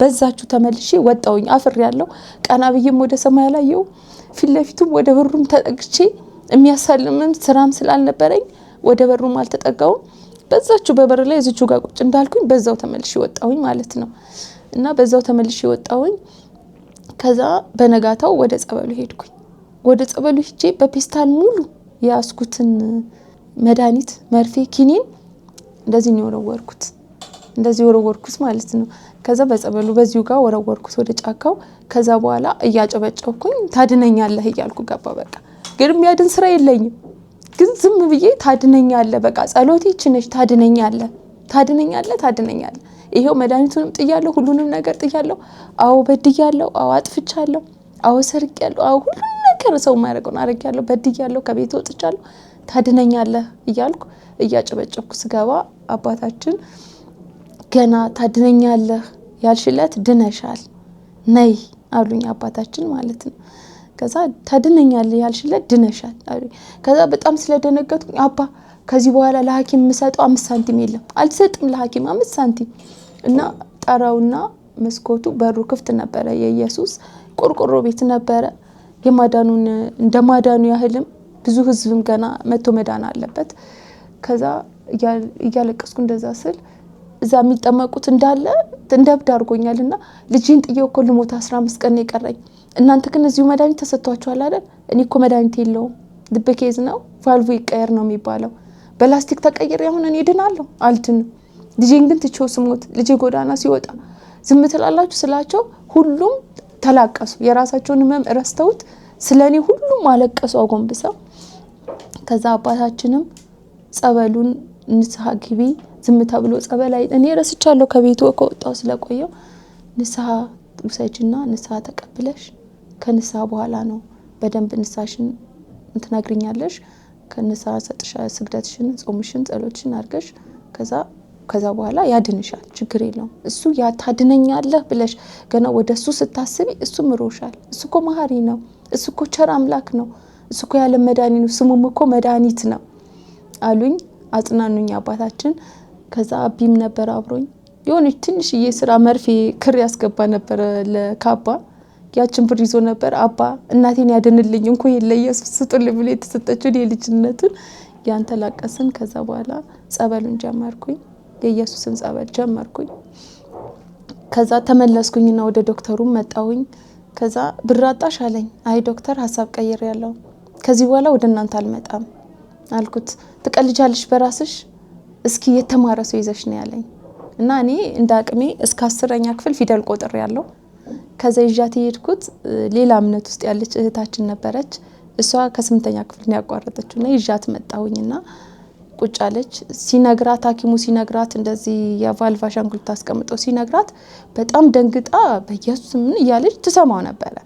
በዛችሁ ተመልሼ ወጣሁኝ። አፍሬያለሁ። ቀና ብዬም ወደ ሰማይ አላየሁም። ፊት ለፊቱም ወደ በሩም ተጠግቼ የሚያሳልምም ስራም ስላልነበረኝ ወደ በሩም አልተጠጋውም። በዛችሁ በበር ላይ እዚቹ ጋር ቁጭ እንዳልኩኝ በዛው ተመልሼ ወጣሁኝ ማለት ነው። እና በዛው ተመልሼ ወጣሁኝ። ከዛ በነጋታው ወደ ጸበሉ ሄድኩኝ። ወደ ጸበሉ ሄጄ በፔስታል ሙሉ የያዝኩትን መድኃኒት መርፌ ኪኒን እንደዚህ ነው የወረወርኩት። እንደዚህ ወረወርኩት ማለት ነው። ከዛ በጸበሉ በዚሁ ጋር ወረወርኩት ወደ ጫካው። ከዛ በኋላ እያጨበጨብኩኝ ታድነኛለህ እያልኩ ገባ። በቃ ግን የሚያድን ስራ የለኝም። ግን ዝም ብዬ ታድነኛለህ፣ በቃ ጸሎቴ ይህች ነች። ታድነኛለህ፣ ታድነኛለህ፣ ታድነኛለህ። ይሄው መድኃኒቱንም ጥያለሁ፣ ሁሉንም ነገር ጥያለሁ። አዎ በድያለሁ፣ አዎ አጥፍቻለሁ፣ አዎ ሰርቄያለሁ፣ አዎ ሁሉንም ነገር ሰው የማያደርገውን አድርጌያለሁ፣ በድያለሁ፣ ከቤት ወጥቻለሁ። ታድነኛለህ እያልኩ እያጨበጨብኩ ስገባ አባታችን ገና ታድነኛለህ ያልሽለት ድነሻል፣ ነይ አሉኝ አባታችን ማለት ነው። ከዛ ታድነኛለህ ያልሽለት ድነሻል አሉኝ። ከዛ በጣም ስለደነገጥኩኝ አባ ከዚህ በኋላ ለሐኪም የምሰጠው 5 ሳንቲም የለም፣ አልሰጥም ለሐኪም 5 ሳንቲም። እና ጠራውና መስኮቱ በሩ ክፍት ነበረ፣ የኢየሱስ ቆርቆሮ ቤት ነበረ። የማዳኑን እንደ ማዳኑ ያህልም ብዙ ህዝብም ገና መቶ መዳን አለበት። ከዛ እያለቀስኩ እንደዛ ስል እዛ የሚጠመቁት እንዳለ እንደ እብድ አድርጎኛል። እና ልጄን ጥዬው እኮ ልሞት 15 ቀን ነው የቀረኝ። እናንተ ግን እዚሁ መድኃኒት ተሰጥቷችኋል አይደል? እኔ እኮ መድኃኒት የለውም፣ ልብ case ነው፣ ቫልቡ ይቀየር ነው የሚባለው። በላስቲክ ተቀይሬ አሁን እኔ እድናለሁ? አልድንም። ልጄን ግን ትቼው ስሞት፣ ልጄ ጎዳና ሲወጣ ዝም ትላላችሁ ስላቸው ሁሉም ተላቀሱ። የራሳቸውን ህመም ረስተውት ስለ እኔ ሁሉም አለቀሱ አጎንብሰው። ከዛ አባታችንም ጸበሉን ንስሐ ግቢ፣ ዝም ተብሎ ጸበል እኔ ረስቻለሁ ከቤቱ ከወጣው ስለቆየው፣ ንስሐ ውሰጅና ንስሐ ተቀብለሽ ከንስሐ በኋላ ነው በደንብ ንስሐሽን እንትነግሪኛለሽ። ከንስሐ ሰጥሻ ስግደትሽን፣ ጾምሽን፣ ጸሎትሽን አድርገሽ ከዛ በኋላ ያድንሻል፣ ችግር የለውም። እሱ ታድነኛለህ ብለሽ ገና ወደ እሱ ስታስቢ እሱ ምሮሻል። እሱ እኮ መሀሪ ነው። እሱ እኮ ቸር አምላክ ነው። እሱ እኮ ያለ መድኃኒት ነው። ስሙም እኮ መድኃኒት ነው አሉኝ፣ አጽናኑኝ አባታችን። ከዛ አቢም ነበር አብሮኝ። የሆነች ትንሽዬ ስራ መርፌ ክር ያስገባ ነበረ ለካባ፣ ያችን ብር ይዞ ነበር። አባ እናቴን ያድንልኝ እንኮ ለኢየሱስ ስጡልኝ ብሎ የተሰጠችውን የልጅነቱን ያን ተላቀስን። ከዛ በኋላ ጸበሉን ጀመርኩኝ፣ የኢየሱስን ጸበል ጀመርኩኝ። ከዛ ተመለስኩኝና ወደ ዶክተሩ መጣሁኝ። ከዛ ብር አጣሽ አለኝ። አይ ዶክተር፣ ሀሳብ ቀይሬ ያለው፣ ከዚህ በኋላ ወደ እናንተ አልመጣም አልኩት። ትቀልጃለሽ በራስሽ፣ እስኪ የተማረ ሰው ይዘሽ ነው ያለኝ። እና እኔ እንደ አቅሜ እስከ 10ኛ ክፍል ፊደል ቆጥሬ ያለው። ከዛ ይዣት የሄድኩት ሌላ እምነት ውስጥ ያለች እህታችን ነበረች። እሷ ከ8ኛ ክፍል ነው ያቋረጠችው እና ይዣት መጣሁኝና ቁጭ አለች። ሲነግራት፣ ሐኪሙ ሲነግራት፣ እንደዚህ የቫልቭ አሻንጉሊት አስቀምጦ ሲነግራት በጣም ደንግጣ በኢየሱስ ምን እያለች ትሰማው ነበረ።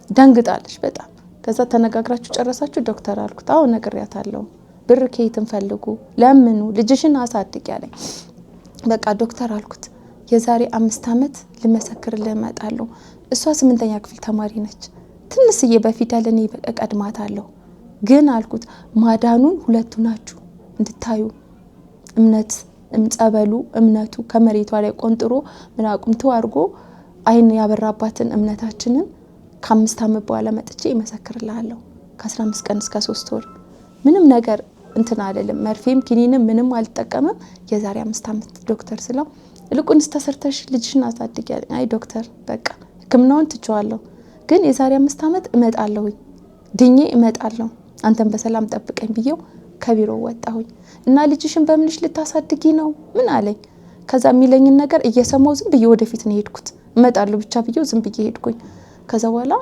ደንግጣለች በጣም። ከዛ ተነጋግራችሁ ጨረሳችሁ ዶክተር አልኩት። አዎ ነግሬያታለሁ። ብር ከየት ፈልጉ፣ ለምኑ፣ ልጅሽን አሳድግ ያለኝ። በቃ ዶክተር አልኩት፣ የዛሬ 5 ዓመት ልመሰክርልህ እመጣለሁ። እሷ 8ኛ ክፍል ተማሪ ነች። ትንስዬ በፊደል እኔ እቀድማታለሁ። ግን አልኩት ማዳኑን ሁለቱ ናችሁ እንድታዩ፣ እምነት ጸበሉ እምነቱ ከመሬቷ ላይ ቆንጥሮ ምናቁም አድርጎ አይን ያበራባትን እምነታችንን ከ5 ዓመት በኋላ መጥቼ ይመሰክርልሃለሁ። ከ15 ቀን እስከ 3 ወር ምንም ነገር እንትን አይደለም፣ መርፌም ኪኒንም ምንም አልጠቀምም። የዛሬ 5 ዓመት ዶክተር ስለው ይልቁንስ ተሰርተሽ ልጅሽን አሳድጊ አለኝ። አይ ዶክተር፣ በቃ ሕክምናውን ትቼዋለሁ፣ ግን የዛሬ 5 ዓመት እመጣለሁኝ፣ ድኜ እመጣለሁ፣ አንተን በሰላም ጠብቀኝ ብዬው ከቢሮ ወጣሁኝ። እና ልጅሽን በምንሽ ልታሳድጊ ነው ምን አለኝ። ከዛ የሚለኝን ነገር እየሰማው ዝም ብዬ ወደፊት ነው የሄድኩት። እመጣለሁ ብቻ ብዬው ዝም ብዬ ሄድኩኝ። ከዛ በኋላ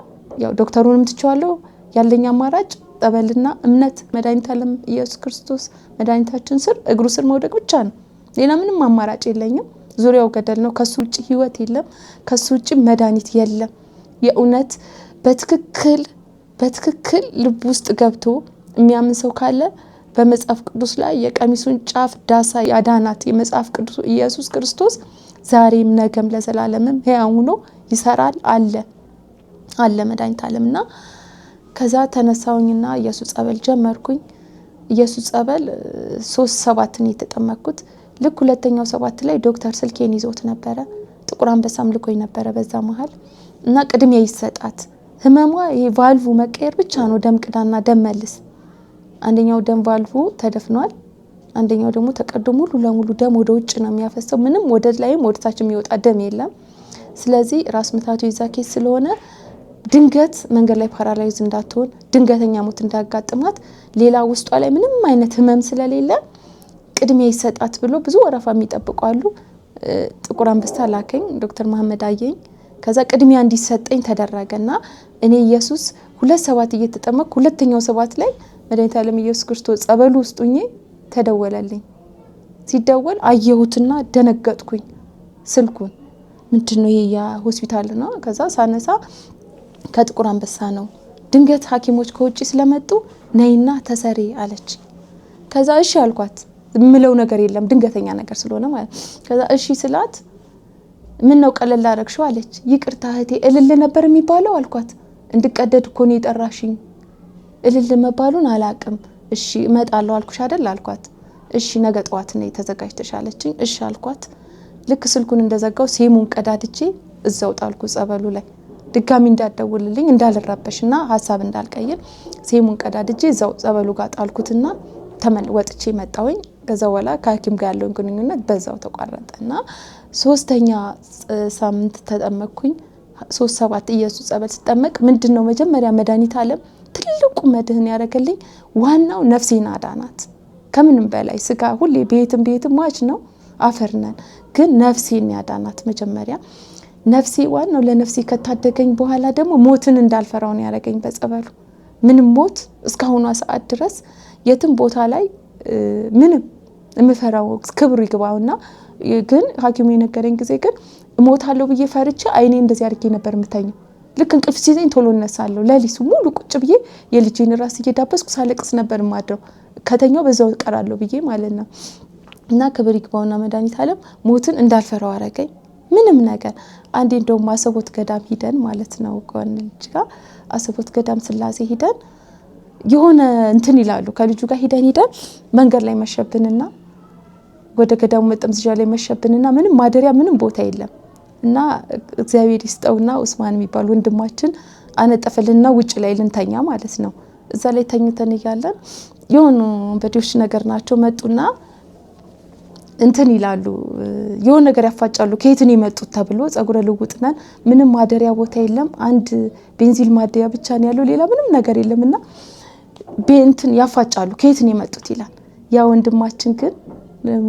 ያው ዶክተሩንም ትቼዋለሁ። ያለኝ አማራጭ ጸበልና እምነት መድኃኒተ ዓለም ኢየሱስ ክርስቶስ መድኃኒታችን ስር እግሩ ስር መውደቅ ብቻ ነው። ሌላ ምንም አማራጭ የለኝም። ዙሪያው ገደል ነው። ከሱ ውጭ ህይወት የለም። ከሱ ውጭ መድኃኒት የለም። የእውነት በትክክል በትክክል ልብ ውስጥ ገብቶ የሚያምን ሰው ካለ በመጽሐፍ ቅዱስ ላይ የቀሚሱን ጫፍ ዳሳ ያዳናት የመጽሐፍ ቅዱስ ኢየሱስ ክርስቶስ ዛሬም ነገም ለዘላለምም ሕያው ሆኖ ይሰራል፣ አለ አለ መድኃኒተ ዓለም። እና ከዛ ተነሳውኝና ኢየሱስ ጸበል ጀመርኩኝ። ኢየሱስ ጸበል ሶስት ሰባት ነው የተጠመቅኩት። ልክ ሁለተኛው ሰባት ላይ ዶክተር ስልኬን ይዞት ነበረ። ጥቁር አንበሳም ልኮኝ ነበረ በዛ መሀል። እና ቅድሚያ ይሰጣት፣ ህመሟ ይሄ ቫልቭ መቀየር ብቻ ነው። ደም ቅዳና ደም መልስ። አንደኛው ደም ቫልቭ ተደፍኗል። አንደኛው ደግሞ ተቀዶ ሙሉ ለሙሉ ደም ወደ ውጭ ነው የሚያፈሰው። ምንም ወደ ላይም ወደ ታች የሚወጣ ደም የለም። ስለዚህ ራስ ምታቱ የዛ case ስለሆነ ድንገት መንገድ ላይ paralyze እንዳትሆን፣ ድንገተኛ ሞት እንዳያጋጥማት፣ ሌላ ውስጧ ላይ ምንም አይነት ህመም ስለሌለ ቅድሚያ ይሰጣት ብሎ ብዙ ወረፋ የሚጠብቁ አሉ። ጥቁር አንበሳ ላከኝ። ዶክተር መሀመድ አየኝ። ከዛ ቅድሚያ እንዲሰጠኝ ተደረገና እኔ ኢየሱስ ሁለት ሰባት እየተጠመቅኩ ሁለተኛው ሰባት ላይ መድኃኒተ ዓለም ኢየሱስ ክርስቶስ ጸበሉ ውስጥ ሁኜ ተደወለልኝ። ሲደወል አየሁትና ደነገጥኩኝ። ስልኩን ምንድን ነው ይሄ? የሆስፒታል ነው። ከዛ ሳነሳ ከጥቁር አንበሳ ነው። ድንገት ሐኪሞች ከውጭ ስለመጡ ነይና ተሰሪ አለች። ከዛ እሺ አልኳት። የምለው ነገር የለም፣ ድንገተኛ ነገር ስለሆነ ማለት። ከዛ እሺ ስላት ምን ነው ቀለል አረግሽው አለች። ይቅርታ እህቴ፣ እልል ነበር የሚባለው አልኳት። እንድቀደድ እኮ ነው የጠራሽኝ። እልል መባሉን አላቅም። እሺ እመጣለሁ አልኩሽ አይደል አልኳት። እሺ ነገ ጠዋት ነይ ተዘጋጅተሽ አለችኝ። እሺ አልኳት። ልክ ስልኩን እንደዘጋው ሴሙን ቀዳድቼ እዛው ጣልኩ ጸበሉ ላይ። ድጋሚ እንዳትደውልልኝ እንዳልረበሽና ሀሳብ እንዳልቀይር ሴሙን ቀዳድጄ እዛው ጸበሉ ጋር ጣልኩትና ወጥቼ መጣሁኝ። ከዛ በኋላ ከሐኪም ጋር ያለውን ግንኙነት በዛው ተቋረጠ እና 3ኛ ሳምንት ተጠመቅኩኝ። 3/7 ኢየሱስ ጸበል ስጠመቅ ምንድን ነው መጀመሪያ መድኃኒተ ዓለም ትልቁ መድህን ያደረገልኝ ዋናው ነፍሴን አዳናት። ከምንም በላይ ስጋ ሁሌ ቤትም ቤትም ሟች ነው፣ አፈር ነን። ግን ነፍሴን ያዳናት መጀመሪያ ነፍሴ ዋናው ለነፍሴ ከታደገኝ በኋላ ደግሞ ሞትን እንዳልፈራውን ያደረገኝ በጸበሉ። ምንም ሞት እስካሁኗ ሰዓት ድረስ የትም ቦታ ላይ ምንም የምፈራው ክብሩ ይግባውና ግን ሐኪሙ የነገረኝ ጊዜ ግን እሞታለሁ ብዬ ፈርቼ አይኔ እንደዚህ አድርጌ ነበር የምተኛው። ልክ እንቅልፍ ሲይዘኝ ቶሎ እነሳለሁ። ሌሊቱ ሙሉ ቁጭ ብዬ የልጄን ራስ እየዳበስኩ ሳለቅስ ነበር የማድረው። ከተኛው በዛው እቀራለሁ ብዬ ማለት ነው። እና ክብር ይግባውና መድኃኒተ ዓለም ሞትን እንዳልፈራው አረገኝ። ምንም ነገር አንዴ እንደውም አሰቦት ገዳም ሂደን ማለት ነው ከሆነ ልጅ ጋር አሰቦት ገዳም ስላሴ ሂደን የሆነ እንትን ይላሉ ከልጁ ጋር ሂደን መንገድ ላይ መሸብንና ወደ ገዳሙ መጠምዘዣ ላይ መሸብንና ምንም ማደሪያ ምንም ቦታ የለም። እና እግዚአብሔር ይስጠውና ኡስማን የሚባል ወንድማችን አነጠፈልንና ውጭ ላይ ልንተኛ ማለት ነው። እዛ ላይ ተኝተን እያለን የሆኑ ወንበዴዎች ነገር ናቸው መጡና እንትን ይላሉ የሆነ ነገር ያፋጫሉ። ከየት ነው የመጡት ተብሎ ጸጉረ ልውጥ ነን፣ ምንም ማደሪያ ቦታ የለም፣ አንድ ቤንዚን ማደያ ብቻ ነው ያለው፣ ሌላ ምንም ነገር የለምና እንትን ያፋጫሉ። ከየት ነው የመጡት ይላል። ያ ወንድማችን ግን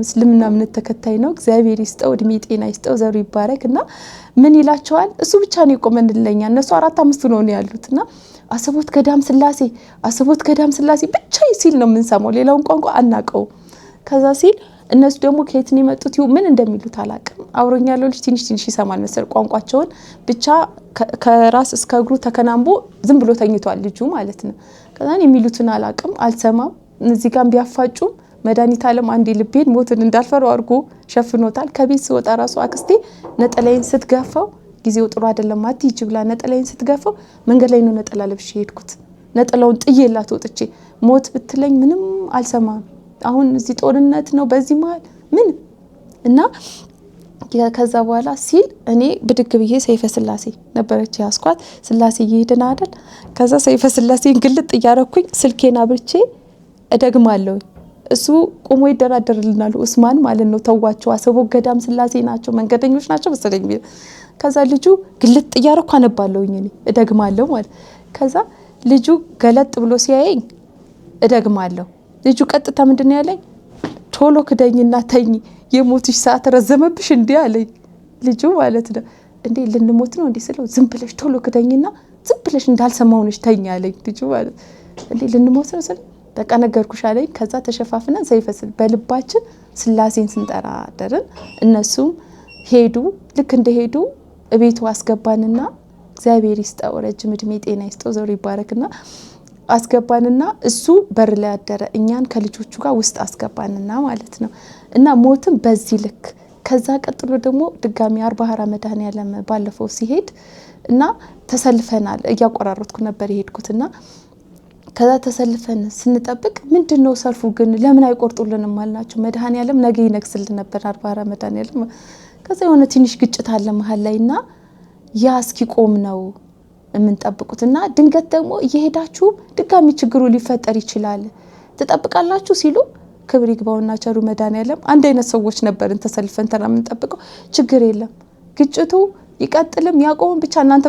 እስልምና እምነት ተከታይ ነው። እግዚአብሔር ይስጠው፣ እድሜ ጤና ይስጠው፣ ዘሩ ይባረክ። እና ምን ይላቸዋል? እሱ ብቻ ነው የቆመንለኛ፣ እነሱ 4 5 ነው ያሉት። እና አሰቦት ገዳም ስላሴ፣ አሰቦት ገዳም ስላሴ ብቻ ሲል ነው የምንሰማው፣ ሌላውን ቋንቋ አናውቀውም። ከዛ ሲል እነሱ ደግሞ ከየት ነው የመጡት ምን እንደሚሉት አላውቅም። አብሮኝ ያለው ልጅ ትንሽ ትንሽ ይሰማል መሰል ቋንቋቸውን፣ ብቻ ከራስ እስከ እግሩ ተከናንቦ ዝም ብሎ ተኝቷል ልጁ ማለት ነው። ከዛን የሚሉትን አላውቅም፣ አልሰማም። እዚህ ጋር ቢያፋጩም መድኃኒተ ዓለም አንዴ ልቤን ሞትን እንዳልፈራው አድርጎ ሸፍኖታል። ከቤት ስወጣ ራሱ አክስቴ ነጠላዬን ስትገፋው ጊዜው ጥሩ አይደለም አትሂጂ ብላ ነጠላዬን ስትገፋው መንገድ ላይ ነው ነጠላ ለብሼ የሄድኩት። ነጠላውን ጥዬላት ወጥቼ ሞት ብትለኝ ምንም አልሰማም። አሁን እዚህ ጦርነት ነው በዚህ መሀል ምን እና ከዛ በኋላ ሲል እኔ ብድግ ብዬ ሰይፈ ስላሴ ነበረች ያስኳት፣ ስላሴ እየሄድን አይደል? ከዛ ሰይፈ ስላሴን ግልጥ እያረኩኝ ስልኬን አብርቼ እደግማለሁ። እሱ ቆሞ ይደራደርልናል ኡስማን ማለት ነው። ተዋቸው አሰቦት ገዳም ስላሴ ናቸው መንገደኞች ናቸው መሰለኝ። ከዛ ልጁ ግልጥ እያረኩ አነባለሁኝ እኔ እደግማለሁ ማለት። ከዛ ልጁ ገለጥ ብሎ ሲያየኝ እደግማለሁ። ልጁ ቀጥታ ምንድነው ያለኝ? ቶሎ ክደኝና ተኝ፣ የሞትሽ ሰዓት ረዘመብሽ እንዴ አለኝ ልጁ ማለት ነው። እንዴ ልንሞት ነው እንዴ ስለው ዝም ብለሽ ቶሎ ክደኝና ዝም ብለሽ እንዳልሰማው ነሽ ተኝ አለኝ ልጁ ማለት። እንዴ ልንሞት ነው ስለው በቃ ነገርኩሽ አለኝ። ከዛ ተሸፋፍነን ሰይፈ በልባችን ስላሴን ስንጠራ አደርን። እነሱም ሄዱ። ልክ እንደሄዱ እቤቱ አስገባንና እግዚአብሔር ይስጠው ረጅም እድሜ ጤና ይስጠው ዘሩ ይባረክና አስገባንና እሱ በር ላይ አደረ። እኛን ከልጆቹ ጋር ውስጥ አስገባንና ማለት ነው። እና ሞትም በዚህ ልክ። ከዛ ቀጥሎ ደግሞ ድጋሚ አርባ ሀራ መድኃኔዓለም ባለፈው ሲሄድ እና ተሰልፈናል። እያቆራረጥኩ ነበር የሄድኩትና ከዛ ተሰልፈን ስንጠብቅ ምንድነው ሰልፉ ግን ለምን አይቆርጡልንም አልናቸው። መድኃኔዓለም ነገ ይነግስልን ነበር አርባ ሀራ መድኃኔዓለም። ከዛ የሆነ ትንሽ ግጭት አለ መሀል ላይና ያ እስኪቆም ነው የምንጠብቁት። እና ድንገት ደግሞ እየሄዳችሁ ድጋሚ ችግሩ ሊፈጠር ይችላል ትጠብቃላችሁ ሲሉ ክብር ይግባውና ቸሩ መድኃኔዓለም አንድ አይነት ሰዎች ነበርን ተሰልፈን ተራ የምንጠብቀው። ችግር የለም ግጭቱ ይቀጥልም ያቆምም ብቻ እናንተ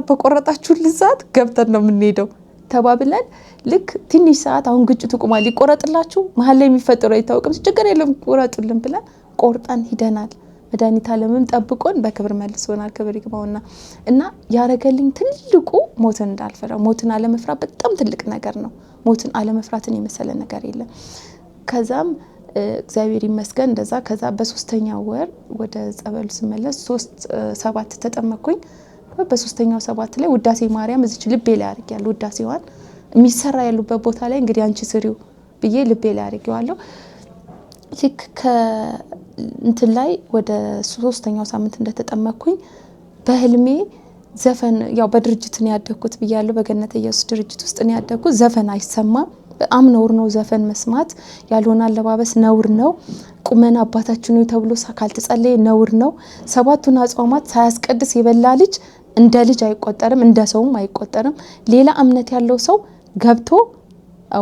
በቆረጣችሁልን ሰዓት ገብተን ነው የምንሄደው ተባብለን ልክ ትንሽ ሰዓት አሁን ግጭቱ ቁሟል ይቆረጥላችሁ መሀል ላይ የሚፈጠረው አይታወቅም ችግር የለም ቆረጡልን ብለን ቆርጠን ሂደናል። መድኃኒተ ዓለምም ጠብቆን በክብር መልሶናል። ክብር ይግባውና እና ያረገልኝ ትልቁ ሞትን እንዳልፈራ ሞትን አለመፍራት በጣም ትልቅ ነገር ነው። ሞትን አለመፍራትን የመሰለ ነገር የለም። ከዛም እግዚአብሔር ይመስገን እንደዛ። ከዛ በሶስተኛው ወር ወደ ጸበሉ ስመለስ 3/7 ተጠመኩኝ። በሶስተኛው 7 ላይ ውዳሴ ማርያም እዚች ልቤ ላይ አድርጌያለሁ። ውዳሴዋን የሚሰራ ያሉበት ቦታ ላይ እንግዲህ አንቺ ስሪው ብዬ ልቤ ላይ አድርጌዋለሁ። ልክ ከእንትን ላይ ወደ ሶስተኛው ሳምንት እንደተጠመኩኝ በህልሜ ዘፈን ያው በድርጅት ነው ያደግኩት ብያለሁ። በገነተ ኢየሱስ ድርጅት ውስጥ ነው ያደግኩት። ዘፈን አይሰማም። በጣም ነውር ነው ዘፈን መስማት። ያልሆነ አለባበስ ነውር ነው። ቁመን አባታችን ነው ተብሎ ካልተጸለየ ነውር ነው። 7ቱን አጽዋማት ሳያስቀድስ የበላ ልጅ እንደ ልጅ አይቆጠርም፣ እንደ ሰውም አይቆጠርም። ሌላ እምነት ያለው ሰው ገብቶ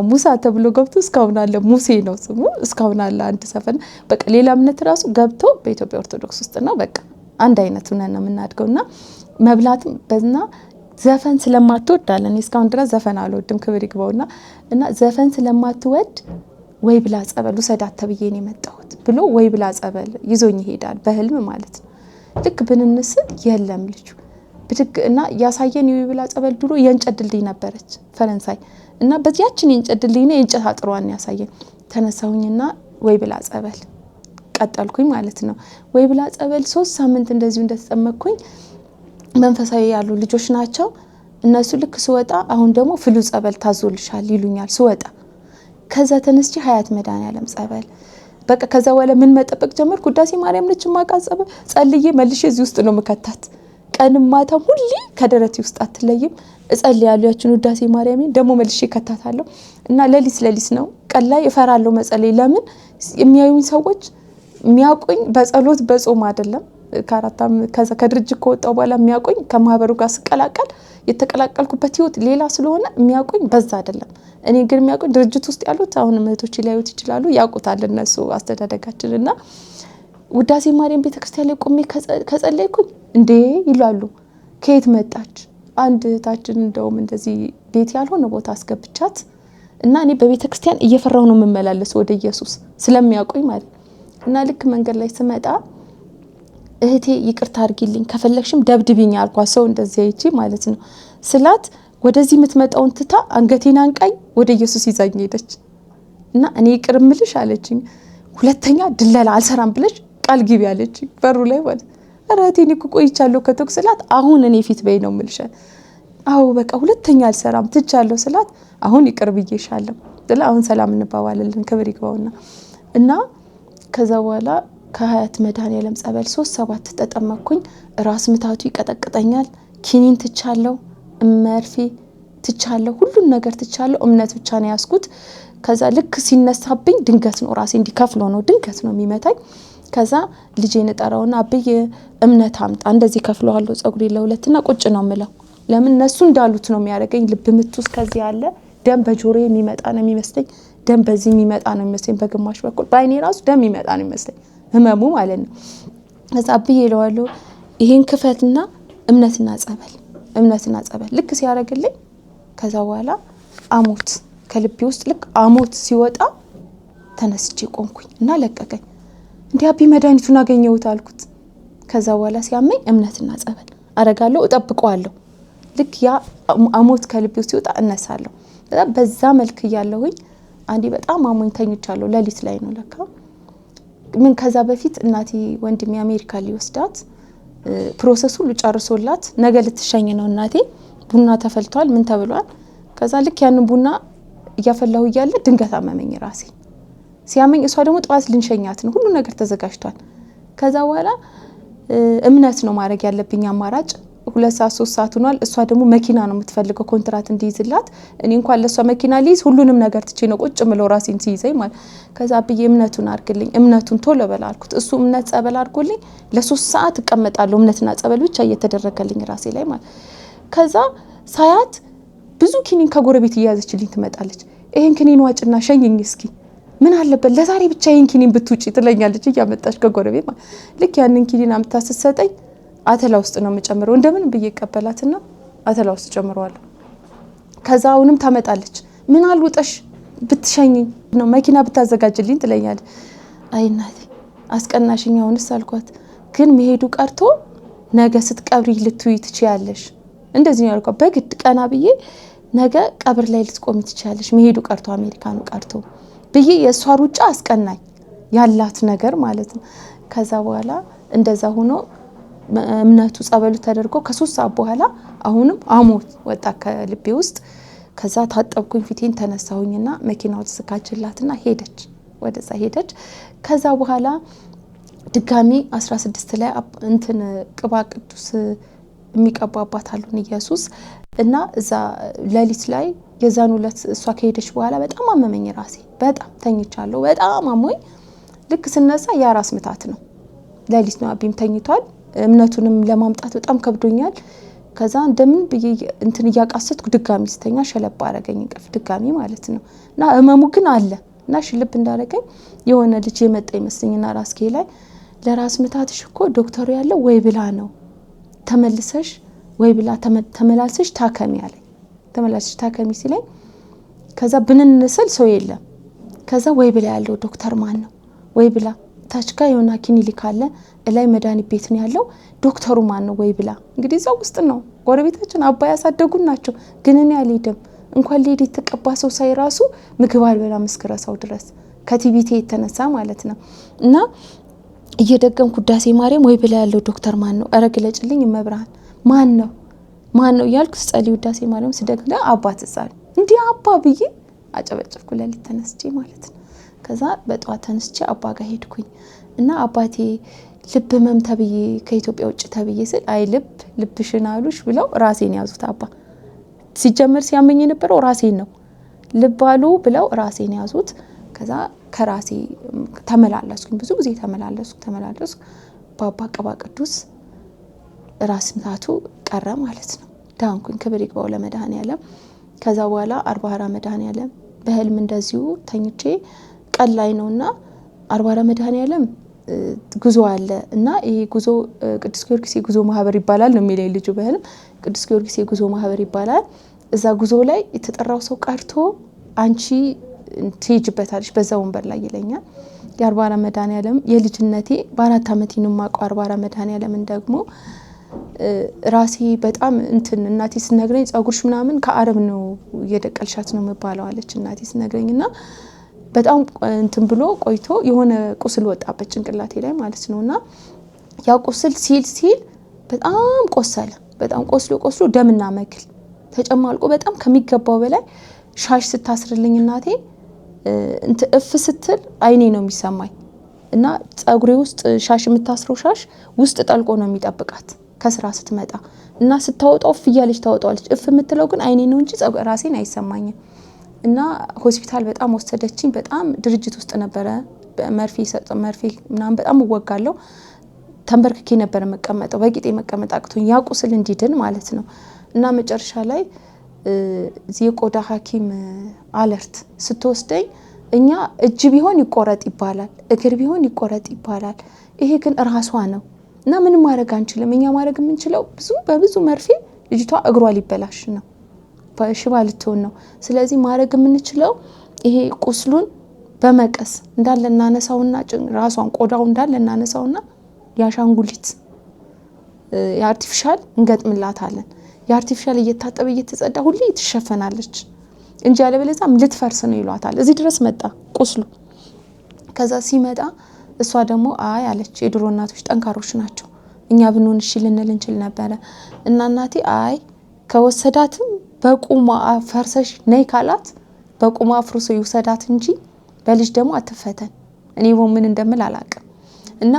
ሙሳ ተብሎ ገብቶ እስካሁን አለ። ሙሴ ነው ስሙ፣ እስካሁን አለ። አንድ ሰፈር በቃ ሌላ እምነት ራሱ ገብቶ በኢትዮጵያ ኦርቶዶክስ ውስጥ ነው። በቃ አንድ አይነት ሆነን ነው የምናድገው እና መብላትም በዝና ዘፈን ስለማትወድ አለ። እኔ እስካሁን ድረስ ዘፈን አልወድም፣ ክብር ይግባውና እና ዘፈን ስለማትወድ ወይ ብላ ጸበል ውሰዳት ተብዬ ነው የመጣሁት ብሎ ወይ ብላ ጸበል ይዞኝ ይሄዳል፣ በህልም ማለት ነው። ልክ ብንንስል የለም ልጁ ብድግ እና ያሳየን የወይብላ ጸበል ድሮ የእንጨት ድልድይ ነበረች ፈረንሳይ እና በዚያችን የእንጨት ድልድይ ነው የእንጨት አጥሯን ያሳየን። ተነሳሁኝና ወይብላ ጸበል ቀጠልኩኝ ማለት ነው። ወይብላ ጸበል 3 ሳምንት እንደዚሁ እንደተጠመቅኩኝ መንፈሳዊ ያሉ ልጆች ናቸው እነሱ። ልክ ስወጣ አሁን ደግሞ ፍሉ ጸበል ታዞልሻል ይሉኛል ስወጣ። ከዛ ተነስቼ ሀያት መድኃኔዓለም ጸበል በቃ ከዛ በኋላ ምን መጠበቅ ጀመርኩ። ውዳሴ ማርያም ነች የማውቃት ጸበል ጸልዬ መልሼ እዚህ ውስጥ ነው የምከታት። ቀንም ማታም ሁሌ ከደረቴ ውስጥ አትለይም። እጸልያለሁ ያችን ውዳሴ ማርያሜን ደግሞ መልሼ እከታታለሁ። እና ሌሊት ሌሊት ነው፣ ቀን ላይ እፈራለሁ መጸለይ። ለምን የሚያዩኝ ሰዎች የሚያውቁኝ በጸሎት በጾም አይደለም። ከዛ ከድርጅት ከወጣሁ በኋላ የሚያውቁኝ ከማህበሩ ጋር ስቀላቀል የተቀላቀልኩበት ህይወት ሌላ ስለሆነ የሚያውቁኝ በዛ አይደለም። እኔ ግን የሚያውቁኝ ድርጅት ውስጥ ያሉት አሁንም እህቶቼ ሊያዩት ይችላሉ፣ ያውቁታል እነሱ አስተዳደጋችን። እና ውዳሴ ማርያም ቤተክርስቲያን ላይ ቆሜ ከጸለይኩኝ እንዴ ይላሉ፣ ከየት መጣች? አንድ እህታችን እንደውም እንደዚህ ቤት ያልሆነ ቦታ አስገብቻት እና እኔ በቤተክርስቲያን እየፈራሁ ነው የምመላለስ ወደ ኢየሱስ ስለሚያውቁኝ ማለት ነው። እና ልክ መንገድ ላይ ስመጣ እህቴ ይቅርታ አድርጊልኝ ከፈለግሽም ደብድቢኝ አልኳት፣ ሰው እንደዚህ አይቼ ማለት ነው ስላት ወደዚህ የምትመጣውን ትታ አንገቴን አንቃኝ ወደ ኢየሱስ ይዛኝ ሄደች። እና እኔ ይቅር እምልሽ አለችኝ፣ ሁለተኛ ድለላ አልሰራም ብለሽ ቃል ግቢ አለችኝ በሩ ላይ ማለት። ኧረ እህቴ እኔ እኮ ቆይቻለሁ ከተውክ ስላት አሁን እኔ ፊት በይ ነው የምልሽ። አዎ በቃ ሁለተኛ አልሰራም ትቻለሁ ስላት አሁን ይቅር ብዬሻለሁ ብላ አሁን ሰላም እንባባላለን፣ ክብር ይግባውና። እና ከዛ በኋላ ከሀያት መድኃኔዓለም ጸበል 3-7 ተጠመቅኩኝ። ራስ ምታቱ ይቀጠቅጠኛል። ኪኒን ትቻለሁ፣ መርፌ ትቻለሁ፣ ሁሉን ነገር ትቻለሁ። እምነት ብቻ ነው ያዝኩት። ከዛ ልክ ሲነሳብኝ ድንገት ነው ራሴ እንዲከፍሎ ነው ድንገት ነው የሚመታኝ። ከዛ ልጄን እጠራውና አብዬ እምነት አምጣ እንደዚህ ከፍለዋለሁ ጸጉሬ ለሁለትና ቁጭ ነው የምለው። ለምን እነሱ እንዳሉት ነው የሚያደርገኝ። ልብ ምቱ እስከዚህ ያለ ደም በጆሮዬ የሚመጣ ነው የሚመስለኝ፣ ደም በዚህ የሚመጣ ነው የሚመስለኝ፣ በግማሽ በኩል በአይኔ ራሱ ደም የሚመጣ ነው የሚመስለኝ ህመሙ ማለት ነው። ከዛ አብዬ እለዋለሁ ይሄን ክፈትና እምነትና ጸበል እምነትና ጸበል ልክ ሲያደርግልኝ ከዛ በኋላ አሞት ከልቤ ውስጥ ልክ አሞት ሲወጣ ተነስቼ ቆምኩኝ እና ለቀቀኝ። እንዲህ አቢ መድኃኒቱን አገኘሁት አልኩት። ከዛ በኋላ ሲያመኝ እምነትና ጸበል አረጋለሁ፣ እጠብቀዋለሁ። ልክ ያ አሞት ከልቤ ውስጥ ሲወጣ እነሳለሁ። በዛ መልክ እያለሁኝ አንዴ በጣም አሞኝ ተኝቻለሁ። ሌሊት ላይ ነው ለካ ምን ከዛ በፊት እናቴ ወንድሜ አሜሪካ ሊወስዳት process ሁሉ ጨርሶላት ነገ ልትሸኝ ነው እናቴ። ቡና ተፈልቷል፣ ምን ተብሏል። ከዛ ልክ ያንን ቡና እያፈላሁ እያለ ድንገት አመመኝ ራሴ። ሲያመኝ እሷ ደግሞ ጠዋት ልንሸኛት ነው፣ ሁሉ ነገር ተዘጋጅቷል። ከዛ በኋላ እምነት ነው ማድረግ ያለብኝ አማራጭ። 2 ሰዓት 3 ሰዓት ሆኗል። እሷ ደግሞ መኪና ነው የምትፈልገው ኮንትራት እንዲይዝላት። እኔ እንኳን ለእሷ መኪና ሊይዝ ሁሉንም ነገር ትቼ ነው ቁጭ ምለው ራሴን ሲይዘኝ ማለት። ከዛ አብዬ እምነቱን አድርግልኝ፣ እምነቱን ቶሎ በል አልኩት። እሱ እምነት ጸበል አድርጎልኝ ለ3 ሰዓት እቀመጣለሁ፣ እምነትና ጸበል ብቻ እየተደረገልኝ ራሴ ላይ ማለት። ከዛ ሳያት ብዙ ኪኒን ከጎረቤት እየያዘችልኝ ትመጣለች። ይሄን ኪኒን ዋጭና ሸኝኝ እስኪ ምን አለበት ለዛሬ ብቻ ይሄን ኪኒን ብትውጪ ትለኛለች እያመጣች ከጎረቤት ማለት። ልክ ያንን ኪኒን አምጥታ ስትሰጠኝ አተላ ውስጥ ነው የምጨምረው። እንደምን ብዬ እቀበላትና አተላ ውስጥ ጨምረዋለሁ። ከዛ አሁንም ታመጣለች። ምን አልውጠሽ ብትሸኝኝ ነው መኪና ብታዘጋጅልኝ ትለኛለች። አይ እናቴ አስቀናሽኝ አሁንስ አልኳት። ግን መሄዱ ቀርቶ ነገ ስትቀብሪ ልትውይ ትችያለሽ እንደዚህ ነው ያልኳት። በግድ ቀና ብዬ ነገ ቀብር ላይ ልትቆሚ ትችያለሽ መሄዱ ቀርቶ አሜሪካኑ ቀርቶ ብዬ የእሷ ሩጫ አስቀናኝ ያላት ነገር ማለት ነው። ከዛ በኋላ እንደዛ ሆኖ እምነቱ ጸበሉ ተደርጎ ከ3 ሰዓት በኋላ አሁንም አሞት ወጣ ከልቤ ውስጥ። ከዛ ታጠብኩኝ ፊቴን ተነሳሁኝና መኪናው ተዘጋጀላትና ሄደች፣ ወደዛ ሄደች። ከዛ በኋላ ድጋሚ 16 ላይ እንትን ቅባ ቅዱስ የሚቀቡ አባት አሉን ኢየሱስ እና እዛ ሌሊት ላይ የዛን ዕለት እሷ ከሄደች በኋላ በጣም አመመኝ ራሴ፣ በጣም ተኝቻለሁ፣ በጣም አሞኝ ልክ ስነሳ ያ ራስ ምታት ነው። ሌሊት ነው፣ አቢም ተኝቷል። እምነቱንም ለማምጣት በጣም ከብዶኛል። ከዛ እንደምን ብዬ እንትን እያቃሰትኩ ድጋሚ ስተኛ ሸለብ አረገኝ እንቅልፍ ድጋሚ ማለት ነው። እና ህመሙ ግን አለ እና ሽልብ እንዳረገኝ የሆነ ልጅ የመጣ ይመስለኝና ራስጌ ላይ ለራስ ምታትሽ እኮ ዶክተሩ ያለው ወይ ብላ ነው ተመልሰሽ ወይ ብላ ተመላልሰሽ ታከሚ አለኝ። ተመላልሰሽ ታከሚ ሲለኝ ከዛ ብንን ስል ሰው የለም። ከዛ ወይ ብላ ያለው ዶክተር ማን ነው? ወይ ብላ ታች ጋ የሆነ ክሊኒክ አለ፣ እላይ መድኃኒት ቤት ነው ያለው። ዶክተሩ ማን ነው? ወይ ብላ እንግዲህ እዛው ውስጥ ነው ጎረቤታችን አባ ያሳደጉን ናቸው። ግን እኔ አልሄድም። እንኳን ልሄድ የተቀባ ሰው ሳይ ራሱ ምግብ አልበላም እስክረሳው ድረስ ከቲቪቴ የተነሳ ማለት ነው። እና እየደገምኩ ውዳሴ ማርያም ወይ ብላ ያለው ዶክተር ማን ነው? ኧረ ግለጭልኝ እመብርሃን ማን ነው ማን ነው እያልኩ ስጸልይ ውዳሴ ማርያም ስደግም አባ ትዝ አለኝ። እንዲህ አባ ብዬ አጨበጨብኩ ሌሊት ተነስቼ ማለት ነው። ከዛ በጠዋት ተነስቼ አባ ጋር ሄድኩኝ እና አባቴ ልብ ህመም ተብዬ ከኢትዮጵያ ውጭ ተብዬ ስል አይ ልብ ልብሽን አሉሽ ብለው ራሴን ያዙት አባ። ሲጀመር ሲያመኝ የነበረው ራሴን ነው። ልብ አሉ ብለው ራሴን ያዙት። ከዛ ከራሴ ተመላለስኩኝ፣ ብዙ ጊዜ ተመላለስኩ። በአባ ቅባ ቅዱስ ራስ ምታቱ ቀረ ማለት ነው። ዳንኩኝ። ክብር ይግባው ለመድኃኔዓለም። ከዛ በኋላ አርባ ሀራ መድኃኔዓለም በህልም እንደዚሁ ተኝቼ ቀን ላይ ነውና አርባ ሀራ መድኃኔዓለም ጉዞ አለ እና ይሄ ጉዞ ቅዱስ ጊዮርጊስ የጉዞ ማህበር ይባላል ነው የሚለኝ ልጁ በህልም። ቅዱስ ጊዮርጊስ የጉዞ ማህበር ይባላል። እዛ ጉዞ ላይ የተጠራው ሰው ቀርቶ አንቺ ትሄጅበታለሽ በዛ ወንበር ላይ ይለኛል። የአርባ ሀራ መድኃኔዓለም የልጅነቴ በ4 ዓመቴ ነው የማውቀው። አርባ ሀራ መድኃኔዓለምን ደግሞ ራሴ በጣም እንትን እናቴ ስነግረኝ ጸጉርሽ ምናምን ከአረብ ነው እየደቀልሻት ነው የምባለው አለች እናቴ ስነግረኝ። እና በጣም እንትን ብሎ ቆይቶ የሆነ ቁስል ወጣበት ጭንቅላቴ ላይ ማለት ነው። እና ያ ቁስል ሲል ሲል በጣም ቆሰለ። በጣም ቆስሎ ቆስሎ ደምና መግል ተጨማልቆ በጣም ከሚገባው በላይ ሻሽ ስታስርልኝ እናቴ እፍ ስትል አይኔ ነው የሚሰማኝ። እና ጸጉሬ ውስጥ ሻሽ የምታስረው ሻሽ ውስጥ ጠልቆ ነው የሚጠብቃት ከስራ ስትመጣ እና ስታወጣው እፍ እያለች ታወጣዋለች። እፍ የምትለው ግን አይኔ ነው እንጂ ራሴን አይሰማኝም። እና ሆስፒታል በጣም ወሰደችኝ። በጣም ድርጅት ውስጥ ነበረ መርፌ መርፌ ምናምን በጣም እወጋለሁ። ተንበርክኬ ነበር የምቀመጠው፣ በቂጤ መቀመጥ አቅቶኝ ያ ቁስል እንዲድን ማለት ነው። እና መጨረሻ ላይ የቆዳ ሐኪም አለርት ስትወስደኝ እኛ እጅ ቢሆን ይቆረጥ ይባላል፣ እግር ቢሆን ይቆረጥ ይባላል። ይሄ ግን ራሷ ነው እና ምንም ማድረግ አንችልም። እኛ ማድረግ የምንችለው ብዙ በብዙ መርፌ ልጅቷ እግሯ ሊበላሽ ነው፣ ሽባ ልትሆን ነው። ስለዚህ ማድረግ የምንችለው ይሄ ቁስሉን በመቀስ እንዳለ እናነሳውና ራሷን ቆዳው እንዳለ እናነሳውና የአሻንጉሊት የ artificial እንገጥምላታለን። የ artificial እየታጠበ እየተጸዳ ሁሌ ትሸፈናለች እንጂ ያለበለዚያም ልትፈርስ ነው ይሏታል። እዚህ ድረስ መጣ ቁስሉ። ከዛ ሲመጣ እሷ ደግሞ አይ አለች። የድሮ እናቶች ጠንካሮች ናቸው፣ እኛ ብንሆን እሺ ልንል እንችል ነበረ። እና እናቴ አይ ከወሰዳትም በቁሟ ፈርሰሽ ነይ ካላት በቁሟ አፍርሶ ይውሰዳት እንጂ በልጅ ደግሞ አትፈተን። እኔ ምን እንደምል አላቅም። እና